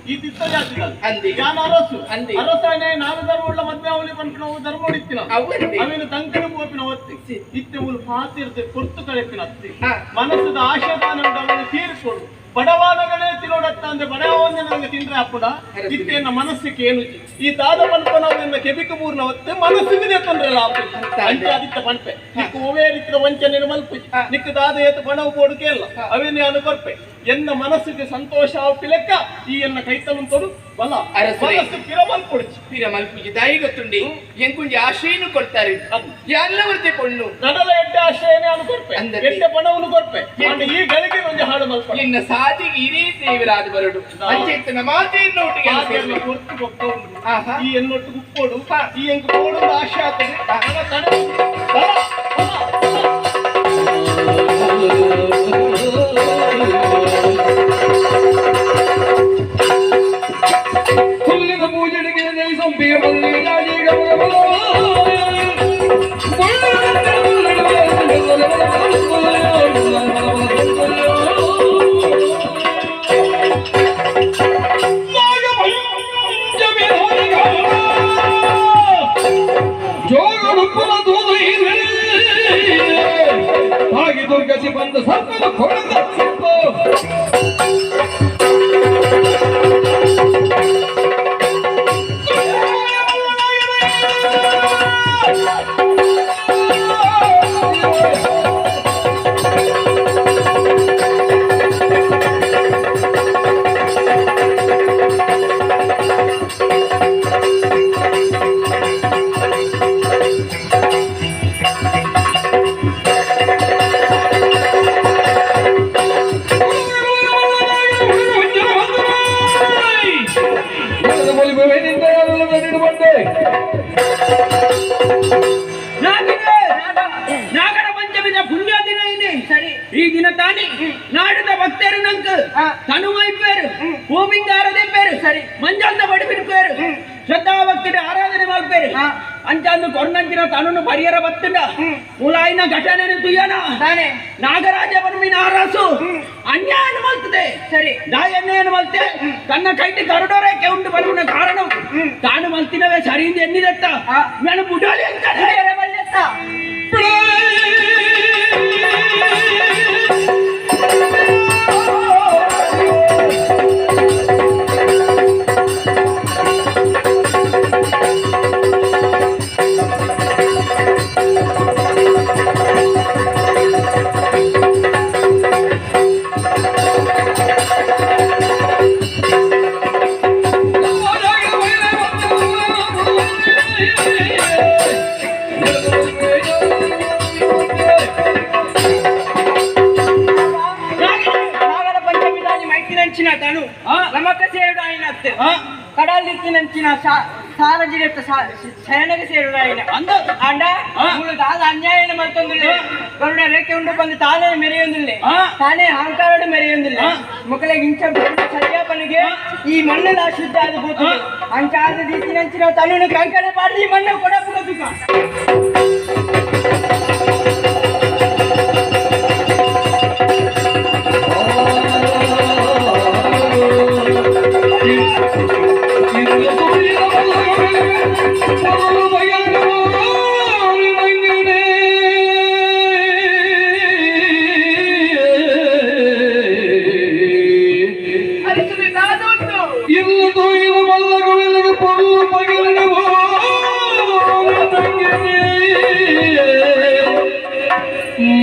ಈ ತಿತ್ತ ಜಾತಿಗಳು ಅಂದಿ ಯಾನ ಅರಸು ಅಂದಿ ಅರಸಾನೆ ನಾನು ಧರ್ಮವುಳ್ಳ ಮದ್ವೆ ಅವಳಿ ಪನ್ಪಿನ ಧರ್ಮ ಹೊಡಿತಿನ ಅವನ್ನಿ ಅವಿನ ತಂಕನ ಪೋಪಿನ ಒತ್ತಿ ಇತ್ತೆ ಉಲ್ ಪಾತಿರ್ದೆ ಪೊರ್ತು ಕಳೆಪಿನ ಅತ್ತಿ ಮನಸ್ಸದ ಆಶಾದಾನ ಅವನು ತೀರಿಕೊಡು ಬಡವಾದಗಳೇ ತಿನ್ನೋಡತ್ತ ಅಂದ್ರೆ ಬಡವನ್ನೇ ನನಗೆ ತಿಂದ್ರೆ ಅಪ್ಪಡ ಇತ್ತೇನ ಮನಸ್ಸಿಗೆ ಏನು ಈ ದಾದ ಪನ್ಪನ ನಿನ್ನ ಕೆಬಿಕ ಮೂರ್ನ ಒತ್ತೆ ಮನಸ್ಸಿಗೆ ತೊಂದ್ರೆ ಅಂಚಾದಿತ್ತ ಪನ್ಪೆ ನಿಕ್ಕು ಒವೇ ರೀತಿಯ ವಂಚನೆ ಮಲ್ಪುಜಿ ನಿಕ್ಕು ದಾದ ಏತ ಪಣವು ಬೋಡುಕೆ ಇಲ್ಲ ಅವೇನೇ ಅನು ಬರ್ಪೆ ಎನ್ನ ಮನಸ್ಸಿಗೆ ಸಂತೋಷ ಆಪಿ ಲೆಕ್ಕ ಈ ಎನ್ನ ಕೈತಲು ತೊಡು ಬಲ ಮನಸ್ಸು ಪಿರ ಮಲ್ಪುಡ್ಚಿ ಪಿರ ಮಲ್ಪುಜಿ ದಾಯಿ ಗೊತ್ತುಂಡಿ ಎಂಕುಂಜಿ ಆಶ್ರಯನು ಕೊಡ್ತಾರೆ ಎಲ್ಲವರ್ತೆ ಪೊಣ್ಣು ನಡಲ ಎಡ್ಡೆ ಆಶ್ರಯನೇ ಅನು ಕೊರ್ಪೆ ಎಡ್ಡೆ ಪಣವನ್ನು ಕೊರ್ಪೆ ಈ ಗಳಿಗೆ ಒಂದು ಹಾಡು ಮಲ್ಪ ನಿನ್ನ ಸಾಧಿಗೆ ಇಡೀ ದೇವರಾದ ಬರಡು ಅಂಚೆತ್ತನ ಮಾತೇನೊಟ್ಟಿಗೆ ಕೊರ್ತು ಕೊಕ್ಕ ಉಂಡು ಈ ಎನ್ನೊಟ್ಟು ಉಪ್ಪೋಡು ಈ ಎಂಕು ಕೋಡೊಂದು ಆಶೆ ಆಗ್ತದೆ ತಡೆ ಬಲ ಹುಲ್ಲಿನ ಪೂಜೆಗೆ ಸಂಪಿಗೆ ಹಾಗೆ ದುರ್ಗಸಿ ಬಂದ ಸರ್ಪದ ಕೊಡದ ಸರ್ಪ ನಾಗರ ಪಂಚಮಿದ ಪುಣ್ಯ ದಿನ ಇನಿ ಸರಿ ಈ ದಿನ ತಾನಿ ನಾಡದ ಭಕ್ತರು ನಂಕ ತನುಮೈಪೇರು ಹೂವಿಂಗಾರದೆ ಪೇರು ಸರಿ ಮಂಜಾಂದ ಬಡಿಬಿಡ್ಪೇರು ಶ್ರದ್ಧಾ ಭಕ್ತಿರ ಆರಾಧನೆ ಮಾಡ್ಪೇರು ಅಂಚಾಂದು ಕೊರ್ನಂಚಿನ ತನುನು ಪರಿಯರ ಬತ್ತುಂಡ ಮುಲಾಯಿನ ಘಟನೆ ತುಯ್ಯನ ನಾಗರಾಜ ಬನ್ಮಿನ ಅರಸು ಅನ್ಯಾಯ ಮಲ್ತದೆ ಸರಿ ದಾಯನ್ಯಾಯ ಮಲ್ತೆ ತನ್ನ ಕೈಟಿ ಗರುಡೋರೇಕೆ ಉಂಟು ಬರುವಿನ ಕಾರಣ ತಾನು ಮಲ್ತಿನವೇ ಸರಿಯಿಂದ ಎನ್ನಿದತ್ತ ನಾನು ಬುಡಾಲಿ ಅಂತ ತಾನು ನಮಕ ಸೇರುಡು ಆಯ್ನತ್ತೆ ಕಡಲಿತ್ತಿನಂಚಿನ ಸಾರಜಿಡೆತ್ತ ಶಯನಗೆ ಸೇರುದಾಯಿನ ಅಂಡ ಮೂಲು ದಾದ ಅನ್ಯಾಯನ ಮಲ್ತೊಂದುಲ್ಲೆ ಗರುಡ ರೇಖೆ ಉಂಡು ಬಂದು ತಾನೇ ಮೆರೆಯೊಂದುಲ್ಲೆ ತಾನೇ ಅಹಂಕಾರಡು ಮೆರೆಯೊಂದುಲ್ಲೆ ಮುಕಲೆಗೆ ಇಂಚ ಸರಿಯ ಪನಿಗೆ ಈ ಮಣ್ಣು ಶುದ್ಧ ಆದ ಭೂತ ಅಂಚಾದ ದೀತಿನಂಚಿನ ತನ್ನನ್ನು ಕಂಕಣ ಪಾಡಿ ಈ ಮಣ್ಣು ಕೊಡಪು ತುಕ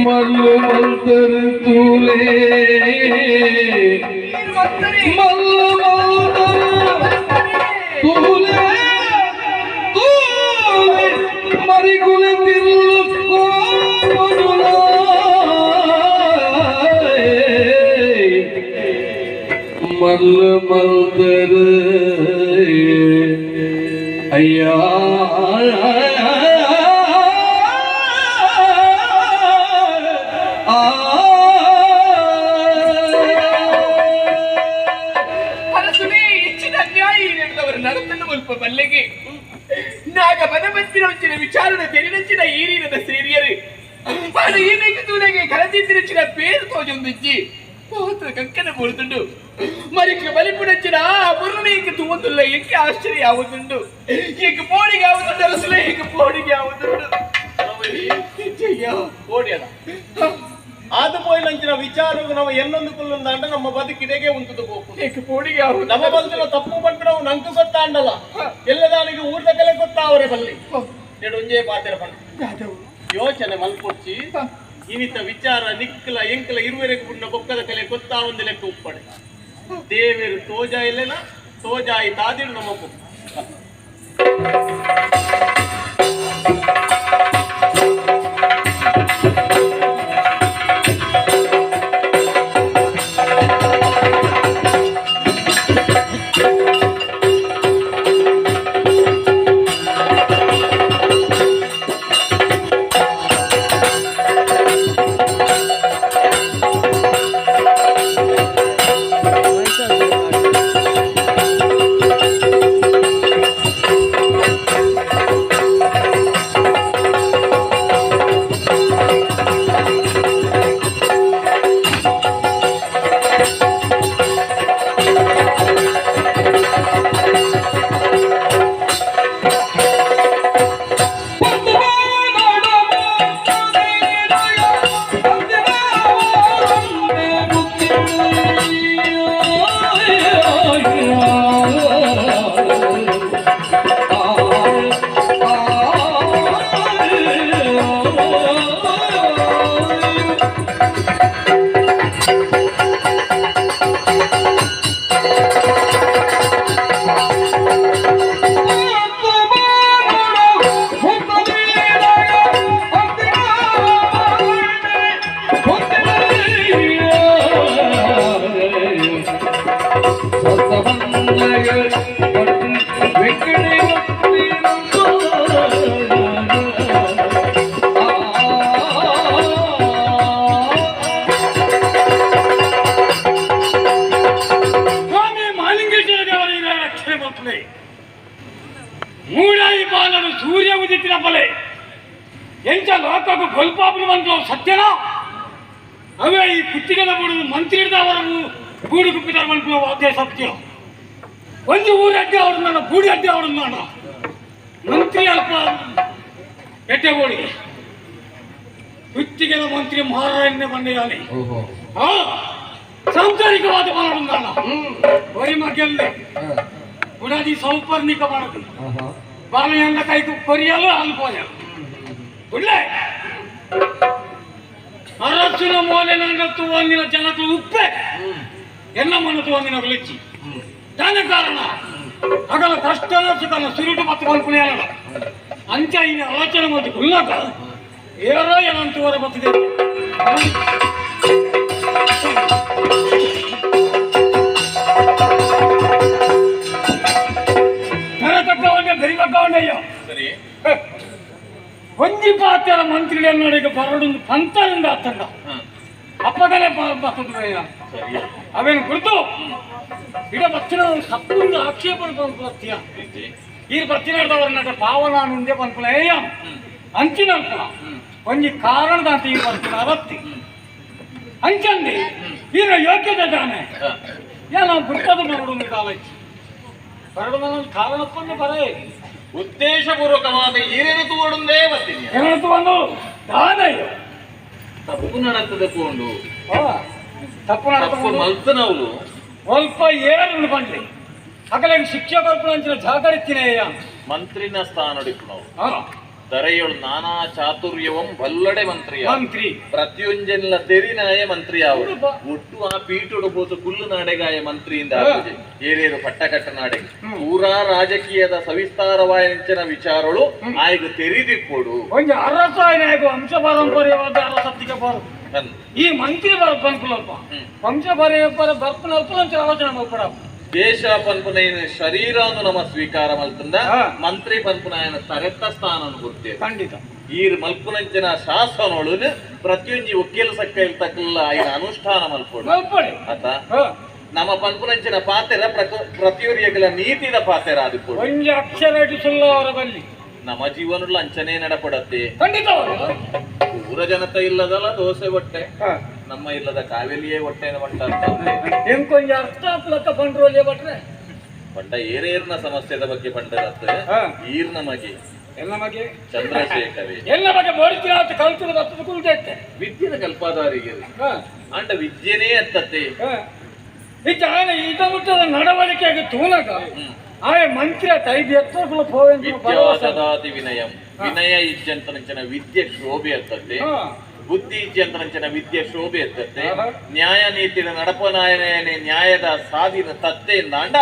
ಮಲ್ಲು ಮಲ್ತರು ತೂಲೆ ಮಲ್ಲು ಮಲ್ತರು ತೂಲೆ ತೂಲೆ ಮರಿಗುಲೆ ತಿಲ್ಲು ಮಲ್ಲು ಮಲ್ತರು ಅಯ್ಯಾ ಬಲ್ಲೆಗೆ ನಾಗ ಬನಬಂತಿನ ವಿಚಾರಣೆ ತೆರಿನಂಚಿನ ಈರಿನದ ಸೇರಿಯರು ಈಮೇಗೆ ತೂಲೆಗೆ ಕಲತಿಂತಿನಂಚಿನ పేరు ತೋಜೊಂದಿಜ್ಜಿ పోత కంకణ పోడుతుండు మరి బలిపుడొచ్చిన బుర్రనీకి తువ్వుతుల్ల ఎక్కి ఆశ్చర్య అవుతుండు ఇక పోడిగా అవుతుండు అసలు ఇక పోడిగా అవుతుండు ಅದು ಪೋಯಿನಂಚಿನ ವಿಚಾರವು ನಾವು ಎನ್ನೊಂದು ಕುಲ್ಲೊಂದು ಅಂಡ ನಮ್ಮ ಬದುಕಿಡೆಗೆ ಉಂಟು ಬೋಕು ನಮ್ಮ ಬಲ್ತಿನ ತಪ್ಪು ಪಟ್ಟು ನಾವು ನಂಕು ಗೊತ್ತಾಂಡಲ್ಲ ಎಲ್ಲದಾನಿಗೆ ಊರ್ದ ಕಲೆ ಗೊತ್ತಾವರೆ ಬಲ್ಲಿ ಒಂಜೇ ಪಾತೆರ ಪಂಡ ಯೋಚನೆ ಮಲ್ಪೊಚ್ಚಿ ಇನಿತ ವಿಚಾರ ನಿಕ್ಕಲ ಎಂಕಲ ಇರುವೆರೆಗೆ ಪುಣ್ಣ ಬೊಕ್ಕದ ಕಲೆ ಗೊತ್ತಾ ಒಂದು ಲೆಕ್ಕ ಉಪ್ಪಡೆ ದೇವೇರು ತೋಜಾ ಇಲ್ಲೇನ ತೋಜಾಯಿ ತಾದಿರು ನಮ್ಮ ಸೂರ್ಯ ಉದಿತಿನಪ್ಪಲೆ ಎಂಚ ಲೋಕకు గొల్పాపులు వంటలో సత్యనా అవే ఈ పుట్టిగల బూడు మంత్రి వరకు గూడు గుప్పితారు అనుకున్న అదే సత్యం ಒಂದು ಊರು ಅಡ್ಡಿ ಅವడున్నాడు ಬೂಡಿ ಅಡ್ಡಿ ಅವడున్నాడు ಮಂತ್ರಿ ಅಲ್ಪ ಎಟ್ಟೆಗೋಳಿಗೆ పుట్టిగల మంత్రి మహారాణి పండుగని ಸಾಂಸಾರಿಕವಾದ ಮಾಡೋಣ వరి మగ్గెల్లి బుడాది సౌపర్ణిక మనకు ಬಾಲಯಂದ ಕೈకు ಕೊರಿಯಲು ಅಲ್ಪೋಯಲು ಉಳ್ಳೆ ಅರಸುನ ಮೋಲೆನಂಗತ್ತು ಒಂದಿನ ಜನకు ಉಪ್ಪೆ ಎನ್ನ ಮನತು ಒಂದಿನ ಲಿಚ್ಚಿ దాని ಕಾರಣ ಅಗಲ ಕಷ್ಟದ ಸುಖನ ಸುರುಟು ಮತ್ತು ಮಲ್ಪುನೇಳ ಅಂಚ ಇನ್ನ ಆಲೋಚನೆ ಮತ್ತು ಗುಲ್ಲಕ ಏರೋ ಏನಂತುವರ ಬತ್ತಿದೆ ಬರೊಂದು ಪಂತರಿಂದ ಅತ್ತಂಡ ಅಪ್ಪದಲ್ಲೇ ಬರ್ತದೆ ಅವೇನು ಗುರುತು ಇಡ ಬತ್ತಿನ ತಪ್ಪು ಆಕ್ಷೇಪಣೆ ಬರ್ತೀಯ ಈ ಬತ್ತಿನವ್ರನ್ನ ಪಾವನಾನುಂದೆ ಪನ್ಪುನ ಏಯಂ ಅಂಚಿನ ಅನ್ಪುನ ಒಂಜಿ ಕಾರಣದಂತ ಈ ಬರ್ತಿನ ಅವತ್ತಿ ಅಂಚಂದಿ ಈರ ಯೋಗ್ಯತೆ ತಾನೆ ಏನ ಗುರ್ತದ ಬರಡು ನಿಧಾಲಚ್ಚಿ ಬರಡು ನನ್ನ ಕಾರಣಪ್ಪಂದು ಬರೇ ಉದ್ದೇಶಪೂರ್ವಕವಾದ ಈರೇನು ತೂವಡುಂದೇ ಬರ್ತೀನಿ ಏನಂತ ಒಂದು ದಾನಯ್ಯ ತಪ್ಪು ನಡತದ ಕೊಂಡು ತಪ್ಪು ತಪ್ಪು ನಡತ ಮಲ್ತನವರು ಸ್ವಲ್ಪ ಏರನ್ನು ಬಂದ್ಲಿ ಅಕಲೆ ಶಿಕ್ಷೆ ಬರ್ಪುನಂಚಿನ ಜಾಗರಿತ್ತಿನೇಯ ಮಂತ್ರಿನ ಸ್ಥಾನಡಿಪ್ಪುನವು ದರೆಯೊಳು ನಾನಾ ಚಾತುರ್ಯವಂ ಬಲ್ಲಡೆ ಮಂತ್ರಿಯ ಮಂತ್ರಿ ಪ್ರತಿಯೊಂಜನ್ಲ ತೆರಿನಾಯ ಮಂತ್ರಿ ಅವರು ಹೌದಪ್ಪ. ಒಟ್ಟು ಆ ಪೀಠೋಡು ಬೋತು ಕುಲ್ಲು ನಾಡೆಗಾಯ ಮಂತ್ರಿಯಿಂದ ಆಪುಜೆ. ಏರೇರು ಪಟ್ಟಕಟ್ಟ ನಾಡೆಗೆ ಪೂರಾ ರಾಜಕೀಯದ ಸವಿಸ್ತಾರವಾಯಂಚಿನ ವಿಚಾರಗಳು ಆಯ್ಗ ತೆರಿದಿಪ್ಪೊಡು ಒಂಜಿ ಅರಸ ನಾಯಕ ವಂಶ ಪಾರಂಪರ್ಯವಾದ ಅರಸತ್ತಿಗೆ ಬರು ಈ ಮಂತ್ರಿ ಬರ ಪನ್ಪುಲಲ್ಪ ವಂಶ ಪರಂಪರೆ ಬರ್ಪುನಲ್ಪ ಆಲೋಚನೆ ಮಲ್ಪಡ ದೇಶ ಪನ್ಪುನೈನ ಶರೀರವನ್ನು ನಮ್ಮ ಸ್ವೀಕಾರ ಮಲ್ತಂದ ಮಂತ್ರಿ ಪನ್ಪುನಾಯನ ತರೆತ್ತ ಸ್ಥಾನ ಗುರ್ತೇ ಖಂಡಿತ ಈರ್ ಮಲ್ಪುನಂಚಿನ ಶಾಸನೊಳು ಪ್ರತಿಯೊಂಜಿ ವಕೀಲ ಸಕ್ಕೈಲ್ ತಕ್ಕಲ್ಲ ಆಯ್ನ ಅನುಷ್ಠಾನ ಮಲ್ಪೊಡು ಮಲ್ಪಡೆ ಆತ ನಮ್ಮ ಪನ್ಪುನಂಚಿನ ಪಾತೆರ ಪ್ರತಿಯೊರಿಯಗಲ ನೀತಿದ ಪಾತೆರ ಆದಿಪ್ಪೊಡು ಒಂಜಿ ಅಕ್ಷರ ಇಟ್ಟು ಅವರ ಬಲ್ಲಿ ನಮ್ಮ ಜೀವನಲ್ಲ ಅಂಚನೆ ನಡಪಡತ್ತೆ ಖಂಡಿತ ಊರ ಜನತೆ ಇಲ್ಲದಲ್ಲ ದೋಸೆ ಹೊಟ್ಟೆ ನಮ್ಮ ಇಲ್ಲದ ಕಾವೇಲಿಯೇ ಹೊಟ್ಟೆ ಬಂಟ ಅಂತ ಎಂಕೊಂಜಿ ಅರ್ಥ ಪ್ಲಕ್ಕ ಪಂಡ್ರೋಲಿಯ ಬಟ್ರೆ ಪಂಡ ಏರೇರ್ನ ಸಮಸ್ಯೆದ ಬಗ್ಗೆ ಪಂಡರತ್ತೆ ಈರ್ನ ಮಗೆ ಎಲ್ಲ ಬಗ್ಗೆ ಚಂದ್ರಶೇಖರೇ ಎಲ್ಲ ಬಗ್ಗೆ ಬೋಡಿತಿನ ಅಂತ ಕಲ್ತಿನ ಬರ್ತದ ಕುಲ್ದೈತೆ ವಿದ್ಯೆನ ಕಲ್ಪಾದಾರಿಗೆ ಅಂಡ ವಿದ್ಯೆನೇ ಅತ್ತತ್ತೆ ಈ ಇದ ಮುಟ್ಟದ ನಡವಳಿಕೆಗೆ ತೂನಗ ಆಯ ಮಂತ್ರಿ ಆತ ಐದು ಎತ್ತರಗಳ ವಿದ್ಯಾ ದದಾತಿ ವಿನಯಂ ವಿನಯ ಇಜ್ಜಂತನಂಚನ ವಿದ್ಯೆ ಶೋಭೆ ಅತ್ತತ್ತೆ ಬುದ್ಧಿ ಇಜ್ಜಂತನಂಚನ ವಿದ್ಯೆ ಶೋಭೆ ಅತ್ತತ್ತೆ ನ್ಯಾಯ ನೀತಿನ ನಡಪನಾಯನೇ ನ್ಯಾಯದ ಸಾಧಿನ ತತ್ತೆಯಿಂದ ಅಂಡ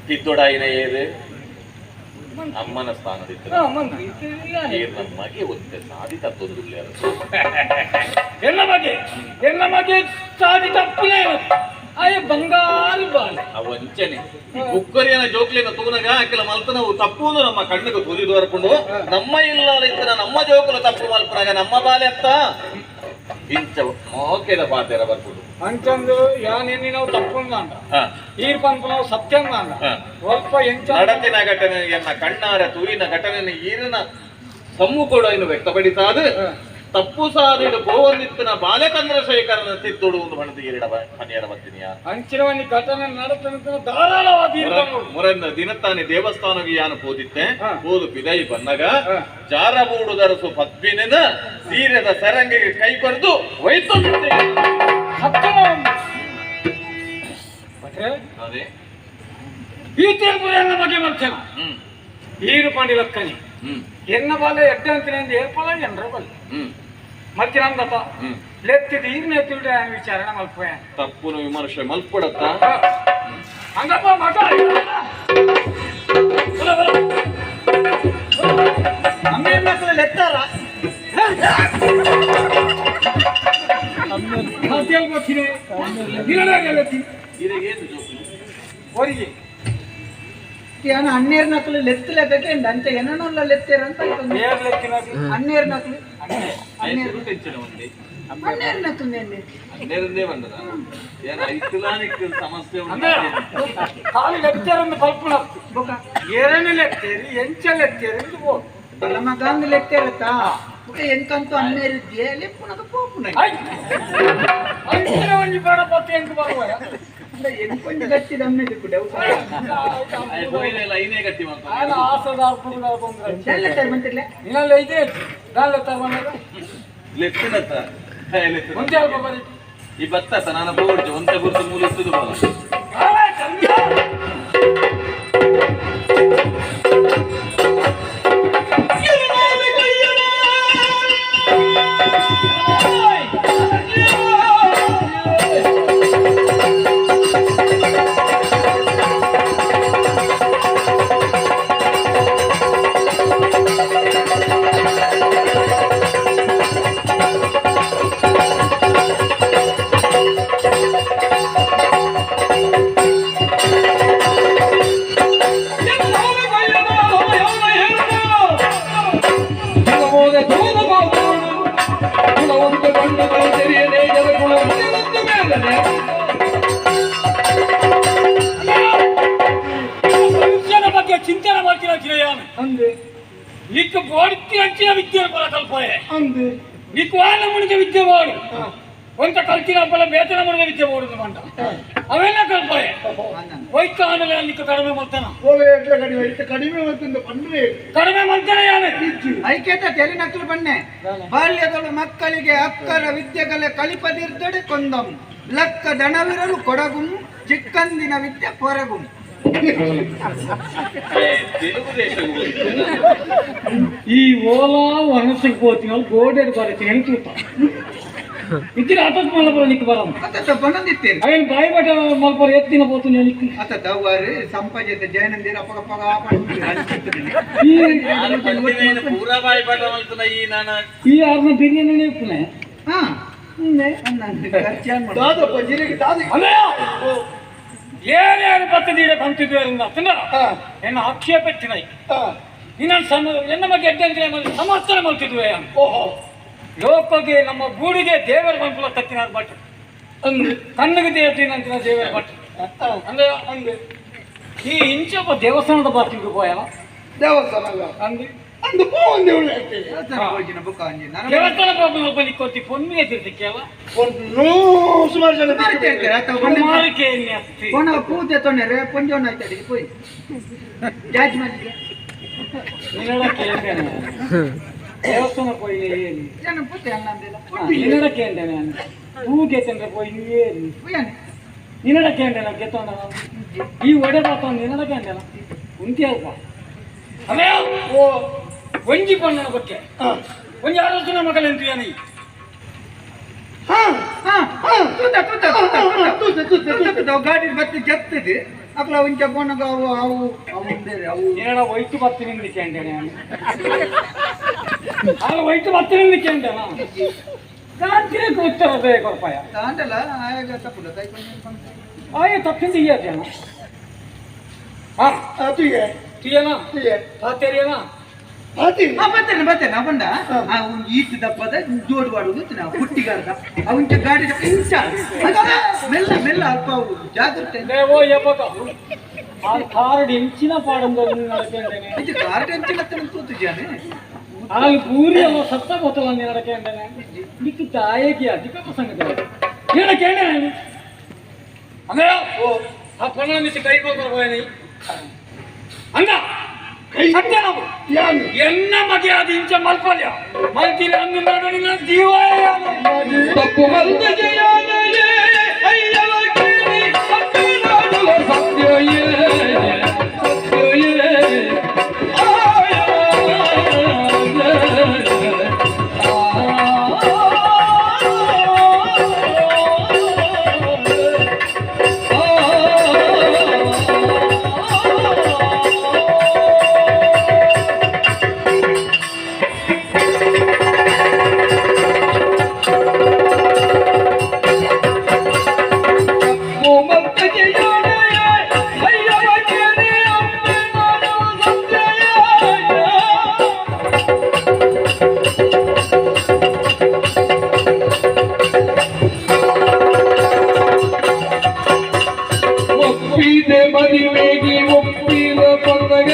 ತಿದ್ದೊಡಾಯಿನ ಏರು ಅಮ್ಮನ ಸ್ಥಾನದಿತ್ತು ನಮಗೆ ಒಂತೆ ಸಾಧಿ ತಪ್ಪೊಂದುಲ್ಲ ಎಲ್ಲ ಬಗ್ಗೆ ಎಲ್ಲ ಬಗ್ಗೆ ಸಾಧಿ ತಪ್ಪಲೇ ಆಯ ಬಂಗಾರು ಬಾಲೆ ಅವಂಚನೆ ಬುಕ್ಕರಿಯನ ಜೋಕ್ಲಿನ ತೂನಗ ಆಕೆಲ ಮಲ್ತನವು ತಪ್ಪು ನಮ್ಮ ಕಣ್ಣಿಗೆ ತೋರಿದು ಬರ್ಕೊಂಡು ನಮ್ಮ ಇಲ್ಲ ಇತ್ತನ ನಮ್ಮ ಜೋಕುಲ ತಪ್ಪು ಮಲ್ಪನಾಗ ನಮ್ಮ ಬಾಲೆ ಅತ್ತ ಇಂಚ ಮೋಕೆದ ಪಾತೆರ ಬರ್ಕೊಂಡು ಅಂಚಂದು ಯಾನೆನ್ನಿ ನಾವು ತಪ್ಪು ಅಂದ ಈ ಪಂಪ ನಾವು ಸತ್ಯಂಗ ಅಂದ ಸ್ವಲ್ಪ ಎಂಚ ನಡತಿನ ಘಟನೆಯನ್ನ ಕಣ್ಣಾರ ತೂರಿನ ಘಟನೆ ಈರಿನ ಸಮ್ಮುಖ ಇನ್ನು ವ್ಯಕ್ತಪಡಿಸಾದ ತಪ್ಪು ಸಾದಿಡು ಗೋವಂದಿತ್ತಿನ ಬಾಲೆ ಚಂದ್ರಶೇಖರನ ತಿತ್ತುಡು ಒಂದು ಬಣ್ಣದ ಎರಡ ಪನ್ನಿಯರ ಬತ್ತಿನಿಯ ಅಂಚಿನವನಿ ಘಟನೆ ನಡತನ ಧಾರಾಳವಾದ ಮುರನ್ನ ದಿನತ್ತಾನೆ ದೇವಸ್ಥಾನಕ್ಕೆ ಯಾನು ಪೋದಿತ್ತೆ ಪೋದು ಪಿದೈ ಬನ್ನಗ ಜಾರಬೂಡುದರಸು ಪದ್ಮಿನ ಸೀರೆದ ಸೆರಂಗಿಗೆ ಕೈ ಕೊರೆದು ಒಯ್ತೊಂದಿತ್ತೆ ಅದೇ ಈ ತೀರ್ಪು ಎಲ್ಲ ಬಗ್ಗೆ ಮಾಡ್ತೇನೆ ಈರು ಪಾಂಡಿ ಲಕ್ಕನಿ ಎನ್ನ ಬಾಲೆ ಎಡ್ಡೆ ಅಂತೀನಿ ಏರ್ಪಲ ಎನ್ರ ಬಲ್ಲೆ ಮತ್ತೆ ನಂದಪ್ಪ ಲೆತ್ತಿದ ಈರ್ನ ಎತ್ತಿಬಿಟ್ಟೆ ವಿಚಾರಣೆ ಮಲ್ಪೆ ತಪ್ಪುನು ವಿಮರ್ಶೆ ಮಲ್ಪಡತ್ತ ಹಂಗಪ್ಪ ಮಗ ಅಮ್ಮೇರ್ನಕ್ಳು ಲೆತ್ತಾರ ಒರಿಗೆ ಯಾನ ಹನ್ನೆರಡು ಲೆತ್ತು ಲೆಕ್ಕಕ್ಕೆ ಅಂಚ ಏನನ್ನಲ್ಲ ಲೆತ್ತೇರ ಅಂತ ಹನ್ನೆರಡು ನಕಲು ಹನ್ನೆರಡು ನಕಲು ನೆನ್ನೆ ಹನ್ನೆರಡನೇ ಬಂದದ ಏನ ಐತುಲಾನಿಕ್ ಸಮಸ್ಯೆ ಕಾಲು ಲೆತ್ತೇರನ್ನು ಕಲ್ಪನ ಏರನೇ ಲೆತ್ತೇರಿ ಎಂಚ ಲೆತ್ತೇರಿ ಅಂತ ಪೋ ನಮ್ಮ ಗಾಂಗ್ ಲೆತ್ತೇರತ್ತ ಬೊಕ ಎಂಕಂತೂ ಹನ್ನೆರಡು ಲೆಪ್ಪುನಗ ಪೋಪುನ ಅಂಚಿನ ಒಂಜಿ ಬೇಡ ಪತ್ತೆ ಎಂಕ್ ಬರುವ ಎಂಕೊಂಜಿ ಗಟ್ಟಿ ದಮ್ಮೆದು ಕೂಡ ಲೈನೇ ಗಟ್ಟಿ ಆನ ಆಸದ ಅರ್ಪುದ ಬಂದ್ರೆ ಲೆತ್ತಾರೆ ಮಂತಿರ್ಲೆ ನಿನ್ನಲ್ಲ ಇದೆ ದಾಲ್ ಲೆತ್ತಾರ ಬಂದಾಗ ಲೆತ್ತಿನತ್ತ ಒಂದೇ ಅಲ್ಪ ಬರೀ ಈ ಬತ್ತ ನಾನು ಬೋರ್ಡ್ ಒಂತೆ ಗುರುತು ಮೂಲ ಇತ್ತದು ಬೋಲ ಿ ಭವಿಷ್ಯದ ಬಗ್ಗೆ ಚಿಂತನೆ ಮಾಡ್ತೀರ ಅಂದೆ ನಿಕ್ಕ ಬೋಡ್ತಿ ಅಂಚಿನ ವಿದ್ಯೆ ಬರ ಕಲ್ಪೋಯೆ ನಿಕ್ಕು ವಾನ ಮುನಿಗೆ ವಿದ್ಯೆ ಬೋಡು ಒಂತ ಕಲ್ತಿನ ಬಲ ಬೇತನ ಮುನಿಗೆ ವಿದ್ಯೆ ಬೋಡುದು ಮಂಡ ಅವೆಲ್ಲ ಕಲ್ಪೋಯೆ ವೈದ್ಯ ಆನಲೆ ನಿಕ್ಕ ಕಡಿಮೆ ಮಾಡ್ತಾನ ಕಡಿಮೆ ಮಾಡ್ತಂದು ಪಂಡ್ರೆ ಕಡಿಮೆ ಮಾಡ್ತಾನೆ ಯಾನೆ ಐಕ್ಯತ ತೆರಿನಕ್ಲು ಬನ್ನೆ ಬಾಲ್ಯದೊಳು ಮಕ್ಕಳಿಗೆ ಅಕ್ಕರ ವಿದ್ಯೆಗಳ ಕಲಿಪದಿರ್ದಡೆ ಕೊಂದಂ ಲಕ್ಕ ದಣವಿರಲು ಕೊಡಗುಂ ಚಿಕ್ಕಂದಿನ ವಿದ್ಯೆ ಪೊರಗುಂ. ಈ ಓಲಾ ವನಸಿಗೆ ಹೋಗ್ತೀನಿ ಗೋಡೆಡ್ ಬರತೀನಿ ಅಂತ ಇದ್ದಿರ ಆಟದ ಮಲಪುರ ನಿಕ್ಕ ಬರ ಅತ್ತ ಬನ್ನೊಂದಿತ್ತೇನೆ ಅವೇನು ಬಾಯಿ ಬಟ ಮಲ್ಪುರ ಎತ್ತಿನ పోతుంది ನಿಕ್ಕ ಅತ್ತ ದವ್ವಾರು ಸಂಪಜತೆ ಜಯನಂದಿರ ಅಪಗಪಗ ಈ ಪೂರಾ ಬಾಯಿ ಪಾಠ ಮಾಡ್ತಾನ ಈ ನಾನ ಈ ಆರ್ನ ಬಿರಿಯಾನಿ ಇಪ್ಪನೆ ಹಾ ದಾದಪ್ಪ ಜೀರಿಗೆ ದಾದ ಏನೇನು ಬತ್ತದೀಡೆ ಬಂತಿದ್ವೇರಿಂದ ಎನ್ನ ಆಕ್ಷೇಪ ಎತ್ತಿನ ಇನ್ನೊಂದು ಸಮ ಎನ್ನ ಬಗ್ಗೆ ಎಡ್ಡೆ ಸಮರ್ಥನೆ ಮಾಡ್ತಿದ್ವಿ. ಓಹೋ ಲೋಕಗೆ ನಮ್ಮ ಗೂಡಿಗೆ ದೇವರ ಬಂಪುಲ ತತ್ತಿನ ಭಟ್ ಕಣ್ಣಿಗೆ ದೇವತಿನಂತಿನ ದೇವರ ಭಟ್ ಅಂದ್ರೆ ಅಂದೆ ಈ ಇಂಚೊಬ್ಬ ದೇವಸ್ಥಾನದ ಬಾತಿಗೆ ಹೋಯಲ್ಲ ದೇವಸ್ಥಾನ ಅಂದೆ ಅಂದು ಪೋ ಒಂದು ದೇವಸ್ಥಾನ ಪ್ರಾಬ್ಲಮ್ ನಿಕ್ಕೊತ್ತಿ ಪೊನ್ನಿಗೆ ತಿರ್ತಿಕ್ಕಲ್ಲ ಸುಮಾರು ಜನ ಪೂಜೆ ತೊಂದರೆ ಪೊಂಜೋಣ ಆಯ್ತಡಿ ಪೋಯ್ ಜಾಜ್ ಮಾಡಿಗೆ ದೇವಸ್ಥಾನ ಪೋಯಿ ಏನು ಜನ ಪೂಜೆ ಅಲ್ಲ ನಿನ್ನಡ ಕೇಂದ್ರ ಪೂಜೆ ತಂದ್ರೆ ಪೋಯಿ ಏನು ನಿನ್ನಡ ಕೇಂದ್ರ ಗೆತ್ತೊಂಡ ಈ ಒಡೆ ಬಾತ ನಿನ್ನಡ ಕೇಂದ್ರ ಉಂತಿ ಅಲ್ಪ ಅದೇ ಓ ಒಂಜಿ ಪಣ್ಣನ ಬಗ್ಗೆ ಒಂಜಿ ಆರೋಚನೆ ಮಕ್ಕಳು ಎಂತ ಏನ ಗಾಡಿ ಬತ್ತಿ ಜತ್ತದೆ ಅಕ್ಲ ಒಂಚ ಪೋನಗ ಅವು ಅವು ಅವು ಅವು ನಿನ್ನಡ ವೈಟ್ ಬತ್ತಿ ನಿಂದಿಕ್ಕೇಂಟೇನೆ ಅಲ್ಲ ವೈಟ್ ಬತ್ತಿ ನಿಂದಿಕ್ಕೇಂಟೇನ ಕಾಂತಿಗೆ ಉತ್ತರ ಕೊರ್ಪಾಯ ತಾಂಡಲ ಆಯಾಗ ತಪ್ಪುಡ ಕೈ ಆಯ ತಪ್ಪಿಂದ ಇಯ್ಯ ಹಾ ತುಯ್ಯೆ ತುಯ್ಯನಾ ತುಯ್ಯೆ ಪಾತೇರಿಯನಾ ಬರ್ತೇನೆ ಬರ್ತೇನೆ ಅವಣ್ಣ ಈಟ್ ದಪ್ಪದ ಜೋಡು ಮಾಡುದು ನಾವು ಪುಟ್ಟಿಗಾರ್ದ ಅವಂಚ ಗಾಡಿ ಇಂಚ ಮೆಲ್ಲ ಮೆಲ್ಲ ಅಲ್ಪ ಜಾಗ್ರತೆ ಓ ಯಪ್ಪಕ ಆ ಕಾರ್ಡ್ ಇಂಚಿನ ಪಾಡಂದ ನಡಕೇಂಡೇನೆ ಇದು ಕಾರ್ಡ್ ಇಂಚಿನ ತೂತು ಜಾನೆ ಆ ಪೂರಿ ಅಲ್ಲ ಸತ್ತ ಬೋತಲ ನಡಕೇಂಡೇನೆ ನಿಕ್ಕ ತಾಯಕಿ ಅಧಿಕ ಪ್ರಸಂಗ ನಡಕೇಂಡೇನೆ ಅಂದ್ರೆ ಓ ಆ ಪಣ್ಣ ಮಿಸಿ ಕೈ ಕೊಡ್ತಾರೆ ಹೋಯನಿ ಅಂದ ಸತ್ಯನವು ಎನ್ನ ಮಗೆ ಅದು ಇಂಚ ಮಲ್ಪಲ್ಯ ಮಲ್ತಿಲ್ಲ ಅಂದು ನಿನ್ನ ಜೀವ ತಪ್ಪು ಮಲ್ದ ಜಯಾನಯೇ ಅಯ್ಯವ ಕೇಳಿ ಸತ್ಯನಾಡುವ ಸತ್ಯಯೇ ಸತ್ಯಯೇ ಒಪ್ಪಿದೆ ಮದುವೆಗೆ ಒಪ್ಪಿದ ಪೊನ್ನಗ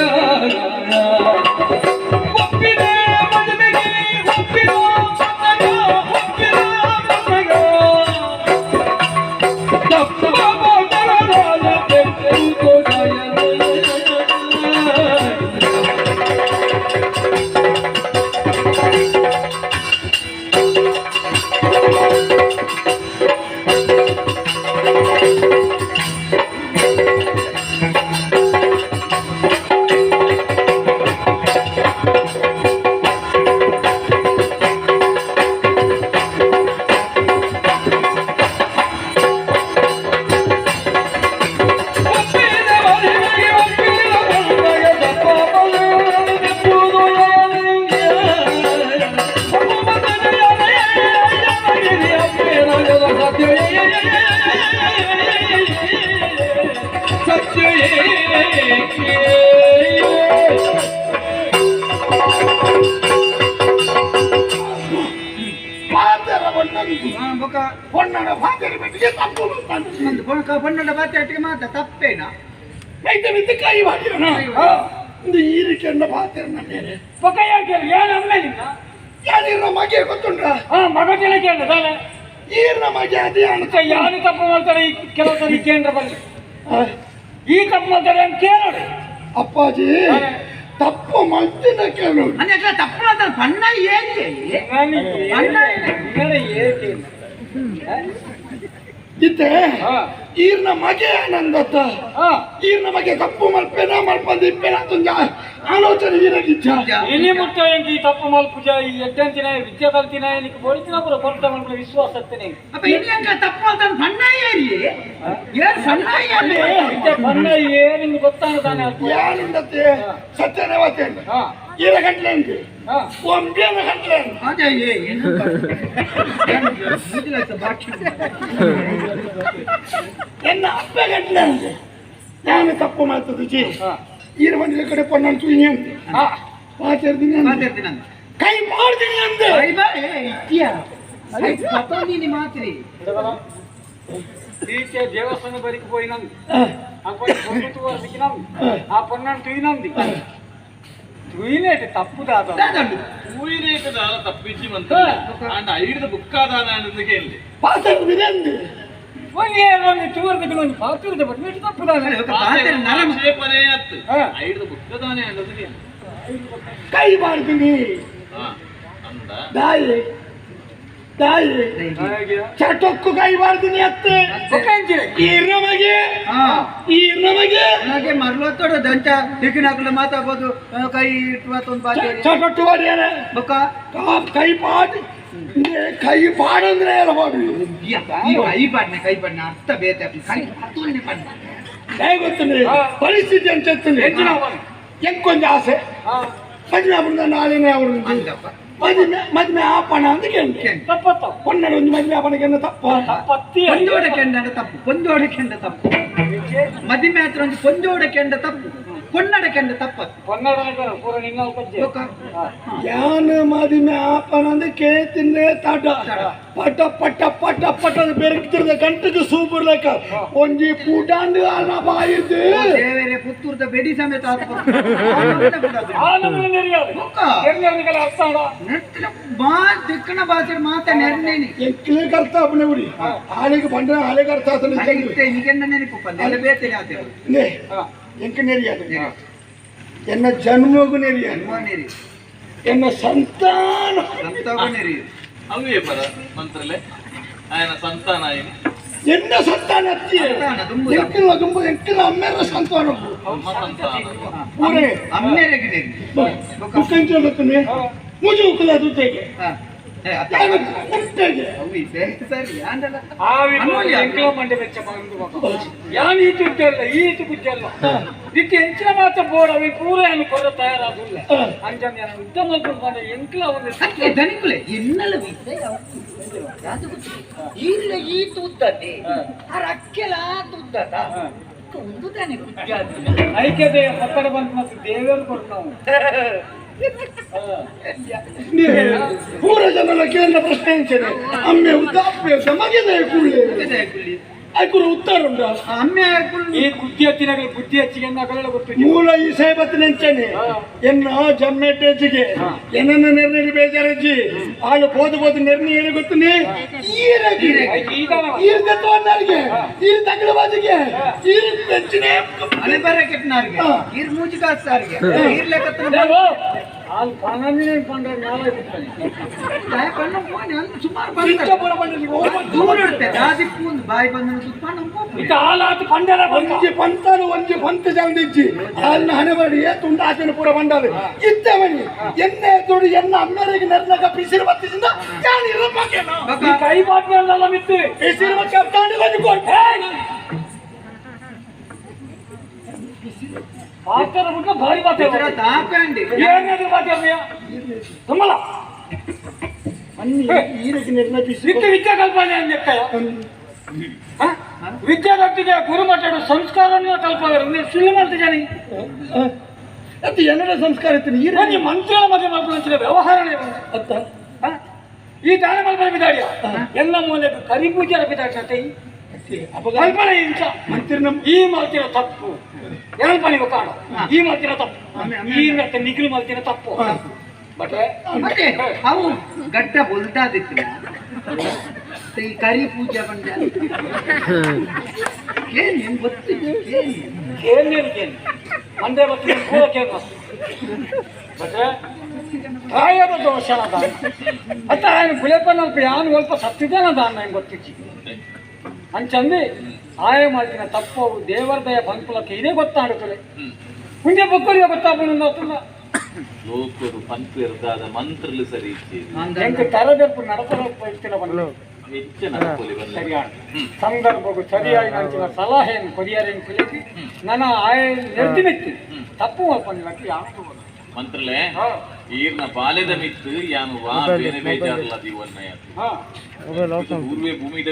ಒಪ್ಪಿದೆ ಮದುವೆಗೆ ಒಪ್ಪಿದ ಪೊನ್ನಗ ಒಪ್ಪಿದ ಪೊನ್ನಗ ತಪ್ಪ ಬರಲಾಲ ತೆಪ್ಪು ಕೊಡಯನ. ಪೊನ್ನಡ ಪಾತೆರ ಬೆಟ್ಟಿಗೆ ತಪ್ಪು ಒಂದು ಪೊನ್ನಡ ಪಾತೆರಟ್ಟಿಗೆ ಮಾತ ತಪ್ಪೇನಾ ಐತೆ ಮಿತ್ತ ಕೈ ಮಾಡಿರೋಣ ಒಂದು ಈ ರೀತಿಯನ್ನ ಪಾತೆರ ಮೇಲೆ ಪಕ್ಕ ಯಾರು ಅಮ್ಮ ನಿನ್ನ ಯಾರಿರ ಮಗೆ ಗೊತ್ತುಂಟ ಮಗ ಕೇಳ ತಾನೆ ಈರ್ನ ಮಗೆ ಅದೇ ಯಾರು ತಪ್ಪು ಮಾಡ್ತಾರೆ ಈ ಕೆಲಸ ಕೇಂದ್ರ ಬಂದು ಈ ತಪ್ಪು ಮಾಡ್ತಾರೆ ಅಂತ ಕೇಳೋಡಿ ಅಪ್ಪಾಜಿ ತಪ್ಪು ಮಾಡ್ತೀನಿ ಕೇಳು ಅಂದ್ರೆ ತಪ್ಪು ಮಾಡ್ತಾರೆ ಬಣ್ಣ ಏನು ಇತ್ತೆ ಈರ್ನ ಮಗೆ ಆನಂದತ್ತ ಈರ್ನ ಮಗೆ ತಪ್ಪು ಮಲ್ಪೇನ ಮಲ್ಪಂದ ಇಪ್ಪೇನ ಅಂತ ಆಲೋಚನೆ ಈರಗಿಚ್ಚ ಇನಿ ಮುಟ್ಟ ಎಂಕ್ ಈ ತಪ್ಪು ಮಲ್ಪುಜ ಈ ಎಡ್ಡಂತಿನ ವಿದ್ಯೆ ಕಲ್ತಿನ ನಿಕ್ ಬೋಳಿತಿನ ಪೂರ ಕೊರತ ಮಲ್ಪುನ ವಿಶ್ವಾಸ ಅತ್ತನೆ ಅಪ್ಪ ಇನಿ ಅಂಕ ತಪ್ಪು ಮಾಡ್ತಾನೆ ಬಣ್ಣ ಏರಿ ಏರ್ ಸಣ್ಣ ಏರಿ ಇತ್ತೆ ಬಣ್ಣ ಏನಿಂದ ಗೊತ್ತಾನ ತಾನೆ ಯಾರುಂಡತ್ತೆ ಸತ್ಯನೇ ವಾತೇನು ಈರ ಗಂಟ್ಲೆ ಅಂತೆ ಒಂಬೇನ ಗಂಟ್ಲೆ ಅದೇ ಏನು ಎನ್ನ ಅಪ್ಪ ಗಂಟ್ಲೆ ಅಂತೆ ನಾನು ತಪ್ಪು ಮಾಡ್ತದ್ದು ಜಿ ಈರ ಬಂದಿದ ಕಡೆ ಪೊನ್ನನ್ನು ತುಯ್ನಿ ಅಂತೆ ಮಾತಾಡ್ತೀನಿ ಮಾತಾಡ್ತೀನಿ ಕೈ ಮಾಡ್ತೀನಿ ಅಂದೆ ಕೈ ಬಾ ಇಟ್ಟಿಯ ಪತ್ತೊಂದಿನಿ ಮಾತ್ರಿ ಈಚೆ ದೇವಸ್ಥಾನ ಬರಿಕ್ ಪೋಯಿ ನಂದು ಆ ಪೊಣ್ಣು ತೂವರ್ಸಿಕ್ಕಿ ನಂದು ಆ ಪೊನ್ನನ್ನು ತುಯಿ ನಂದಿ ತುಯಿನೇಟ್ ತಪ್ಪು ದಾದ ತೂಯಿನೇಟ್ ದಾದ ತಪ್ಪಿಚ್ಚಿ ಮಂತ ಅಂಡ ಐಡ್ದ ಬುಕ್ಕಾದಾನ ಅನ್ನೋದಕ್ಕೆ ಇಲ್ಲಿ ಪಾತರ್ದಿನಿ ಅಂದೆ ಒಂದೇ ಒಂದು ತೂವರ್ದಕ್ಕೆ ಒಂದು ಪಾತುರದ ಬಟ್ ತಪ್ಪು ದಾದ ಆಕ್ಷೇಪನೇ ಅತ್ತು ಐಡ್ದ ಬುಕ್ಕದಾನೆ ಅನ್ನೋದಕ್ಕೆ ಕೈ ಮಾಡ್ತೀನಿ ಅಂದ ದಾಯಿ ದಾಯಿ ಚಟಕ್ಕು ಕೈ ಮಾಡ್ತೀನಿ ಅತ್ತೆ ಈ ನಮಗೆ ಈ ನಮಗೆ ನಮಗೆ ಮರ್ಲೊತ್ತೋಡ ದಂಚ ದಿಕ್ಕಿನಾಕಲು ಮಾತಾಡ್ಬೋದು ಕೈ ಇಟ್ಟು ಬಾಚೆ ಚಟಟ್ಟು ಮಾಡ್ಯಾರ ಬೊಕ್ಕ ಕೈ ಪಾಡ್ ಕೈ ಪಾಡಂದ್ರೆ ಎಲ್ಲ ಪಾಡು ಕೈ ಪಾಡ್ನೆ ಕೈ ಪಾಡ್ನೆ ಅರ್ಥ ಬೇತೆ ಕೈ ಹತ್ತುವನ್ನೇ ಪಾಡ್ನೆ ಹೇಗೆ ಗೊತ್ತಂದ್ರೆ ಪರಿಸ್ಥಿತಿ ಅಂತ ಎಂಕೊಂಜ ಆಸೆ ಮದುವೆ ಆಗ್ಬಿಡ್ದ ನಾಳೆನೇ ಆಗ್ಬಿಡ್ದು ಮದುವೆ ಮದುವೆ ಆಪಣ ಅಂತ ಕೇಳಿ ಪೊನ್ನಡ ಒಂದು ಮದುವೆ ಆಪಣಕ್ಕೆ ತಪ್ಪ ಕೊಂಜೋಡ ಕೆಂಡ ತಪ್ಪು ಕೊಂಜೋಡ ಕೆಂಡ ತಪ್ಪು ಮದುವೆ ಹತ್ರ ಒಂದು ಕೊಂಜೋಡ ಕೆಂಡ ತಪ್ಪು ಪೊನ್ನಡ ಕೆಂಡ ತಪ್ಪ ಯಾನ ಮದುವೆ ಆಪಣ ಅಂದ್ರೆ ಕೇಳ್ತಿನ್ನೇ ತಾಟ ಪಟ ಪಟ ಪಟ ಪಟ ಬೆರಕ್ತಿರದ ಗಂಟೆಗೆ ಸೂಪರ್ಲಕ್ಕ ಒಂಜಿ ಪೂಟಾಂಡು ಅನ್ನ ಬಾಯಿದ್ದು ದೇವರೇ ಪುತ್ತೂರ್ದ ಬೆಡಿ ಸಮೇತ ದಿಕ್ಕನ ಭಾಷೆ ಮಾತ ನೆರ್ನೇನಿ ಎಂಕ್ಲೇ ಕರ್ತ ಅಪ್ಪನೆ ಉರಿ ಆಳಿಗೆ ಬಂದ್ರೆ ಆಳಿಗೆ ಅರ್ಥ ಆತನ ಬೇತೆ ಎಂಕ ನೆರಿயாது ಎನ್ನ ಜನ್ಮಗೂ ನೆರಿயாது ಎನ್ನ ಸಂತಾನ ಅವೇ ಪರ ಮಂತ್ರಲೆ ఆయన ಸಂತಾನ ಎನ್ನ ಸಂತಾನ ಅತ್ತಿ ಎಂಕಿನ ದುಂಬು ಎಂಕಿನ ಅಮ್ಮೆರ ಸಂತಾನ ಊರೇ ಅಮ್ಮೆರೆಗೆ ಮುಖಂಚ ಗೊತ್ತನೆ ಮುಜು ಉಕ್ಕದ ಜೊತೆಗೆ ಸರಿ ಅಂದಲ್ಲ ಯಾನ್ ಈತು ಉದ್ದಲ್ಲ ಈತು ಗುಜ್ಜಲ್ಲ ಇದಕ್ಕೆ ಹೆಂಚಿನ ಮಾತ್ರ ಬೋರ್ಡ್ ಅವಿ ಪೂರ ಏನು ಕೊರ ತಯಾರಾಗುಲ್ಲ ಅಂಜನ್ ಯಾನು ಉದ್ದ ಮಲ್ಕೊಂಡು ಬಂದ ಎಂಕ್ಲ ಒಂದು ದನಿಕುಲೆ ಎನ್ನಲ ಈರ್ಲ ಈತು ಉದ್ದತೆ ಆ ರಕ್ಕೆಲ ಉದ್ದತ ಒಂದು ತಾನೆ ಐಕ್ಯತೆ ಹೊತ್ತಡ ಬಂತು ಮತ್ತು ದೇವರು ಕೊಟ್ಟು ನಾವು ಪೂರ ಜನರ ಕೇಳಿದ ಪ್ರಶ್ನೆ ಎಂಚನೆ ಅಮ್ಮೆ ಉದ್ದ ಅಪ್ಪೆ ಉದ್ದ ಮಗೆದ ಕುಳ್ಳಿ ಐಕುರು ಉತ್ತರ ಉಂಟ ಅಮ್ಮೆ ಈ ಬುದ್ಧಿ ಹತ್ತಿನಗಳು ಬುದ್ಧಿ ಹೆಚ್ಚಿಗೆ ನಗಲೆಲ್ಲ ಗೊತ್ತು ಮೂಲ ಈ ಸಾಹೇಬತ್ತಿನ ಎಂಚನೆ ಎನ್ನ ಜನ್ಮೆಟ್ಟೆಜ್ಜಿಗೆ ಏನನ್ನ ನಿರ್ಣಯ ಬೇಜಾರಜ್ಜಿ ಆಳು ಪೋದು ಪೋದು ನಿರ್ಣಯ ಏನು ಗೊತ್ತುನಿ ಈರಗಿ ಈರ್ ತತ್ವನ್ನಾರಿಗೆ ಈರ್ ತಗಲು ಬಾಜಿಗೆ ಈರ್ పెంచినే ಅಲೆ ಬರ ಕೆಟ್ಟನಾರಿಗೆ ಈರ್ ಮೂಜಿ ಕಾಸ್ತಾರಿಗೆ ಈರ್ ಲೆಕ್ಕ ಆಲ್ ಪನ್ನೊಂದಿನ ಪಂಡ್ರೆ ನಾಳೆ ಪಣ್ಣ ಹೋಗಿ ಅಂದ್ ಸುಮಾರು ದೂರ ಇಡುತ್ತೆ ದಾದಿಪ್ಪು ಒಂದು ಬಾಯಿ ಬಂದ ಸುತ್ತ ಇದು ಹಾಲಾತು ಪಂಡರ ಒಂಜಿ ಪಂತನು ಒಂಜಿ ಪಂತ ಜಾಂದಿಜ್ಜಿ ಆಲ್ನ ಹಣೆ ಬರಡಿ ತುಂಡ ಆಚೆನ ಪೂರ ಬಂಡಾಲು ಇತ್ತವನಿ ಎಣ್ಣೆ ತುಡಿ ಎನ್ನ ಅಮ್ಮೆರಿಗೆ ನೆರ್ನಗ ಪಿಸಿರು ಬತ್ತಿಸಿಂದ ಯಾನ್ ಇರಬೇಕೇನ ಈ ಕೈ ಬಾಟ್ನಲ್ಲ ಮಿತ್ತು ಪಿಸಿರು ಬತ್ತಿ ಅಪ್ತಾಂಡಿ ಕೊಂಜಿ ಕೊಡ್ ಪಾತ್ರ ಬಿಟ್ಟು ಭಾರಿ ಮಾತಾಡ ತಾಪಂಡಿ ಏನಾದ್ರು ಮಾತಾಡ್ತೀಯ ತುಂಬಲ అన్ని ఈరకి నిర్ణಯ ವಿದ್ಯೆ ವಿದ್ಯೆ ಕಲ್ಪನೆ ಅಂತ చెಪ್ತಾಯ ವಿದ್ಯೆ ದೊಟ್ಟಿಗೆ ಗುರುಮಠಡು ಸಂಸ್ಕಾರವನ್ನು ಕಲ್ಪವರು ನೀವು ಸುಳ್ಳು ಮಾಡ್ತಿದ್ದಾನೆ ಅದು ಎನ್ನಡ ಸಂಸ್ಕಾರ ಇತ್ತು ಒಂಜಿ ಮಂತ್ರಿಗಳ ಮಧ್ಯೆ ಮಲ್ಪುನಂಚಿನ ವ್ಯವಹಾರನೇ ಅತ್ತ ಈ ದಾನ ಮಲ್ಪನ ಬಿದಾಡಿಯ ಎಲ್ಲ ಮೂಲೆಗೆ ಕರಿ ಪೂಜಾರ ಬಿದಾಡ್ತೈ ಅಪಗ ಮಲ್ಪನ ಇಂಚ ಮಂತ್ರಿನ ಈ ಮಲ್ತಿನ ತಪ್ಪು ಏನ್ ಪಣಿ ಕಾಣ ಈ ಮಲ್ತಿನ ತಪ್ಪು ಈ ಮತ್ತೆ ನಿಗಿಲು ಮಲ್ತಿನ ತಪ್ಪು ಬಟ್ ಮತ್ತೆ ಅವು ಗಡ್ಡ ಬೊಲ್ದಾದಿತ್ತು ಈ ಕರಿ ಪೂಜೆ ಬಂದ ಏನ್ ನಿಮ್ಗೆ ಗೊತ್ತಿಲ್ಲ ಏನ್ ಕೇಳಿ ಕೇಳಿ ಮಂಡೆ ಮತ್ತು ಪೂರ ಕೇಳಿ ಬಟ್ ಪ್ರಾಯದ ದೋಷ ದಾನ ಅತ್ತ ఆయన ಬುಲೆಪನಲ್ಪ ಯಾನು ಸ್ವಲ್ಪ ಸತ್ತಿದ್ದೇನ ದಾನ ಹೆಂಗೆ ಗೊತ್ತಿಚ್ಚಿ ಅಂಚಂದು ಆಯ ಮಾಡ್ತಿನ ತಪ್ಪು ಅವು ದೇವರ ದಯ ಬಂಕುಲಕ್ಕೆ ಇದೇ ಗೊತ್ತಾಡುತ್ತದೆ ಮುಂದೆ ಬೊಕ್ಕಳಿಗೆ ಗೊತ್ತಾಪುಣ ಲೋಕರು ಪಂತು ಇರ್ದಾದ ಮಂತ್ರಲು ಸರಿ ಇಚ್ಛೆ ಎಂಕ್ ತರದೆರ್ಪು ನಡತಲ ಇತ್ತಿನ ಬಂದು ಹೆಚ್ಚು ನಡಪೊಲಿ ಬಂದ ಸರಿಯಾದ ಸಂದರ್ಭಕ್ಕೂ ಸರಿಯಾಗಿ ನಂಚಿನ ಸಲಹೆಯನ್ನು ಕೊರಿಯರೇನು ಕುಲಿಸಿ ನನ್ನ ಆಯ ನಿರ್ದಿಮಿತ್ತು ತಪ್ಪು ಮಲ್ಪಂದಿಲಕ್ಕೆ ಯಾವುದು ಮಂತ್ರಲೇ ಹಾ ಈರ್ನ ಬಾಲ್ಯದ ಮಿತ್ತು ಯಾನು ವಾ ಬೇರೆ ಬೇಜಾರಲ್ಲ ದಿವನ್ನ ಹಾ ಪೂರ್ವೆ ಭೂಮಿದ.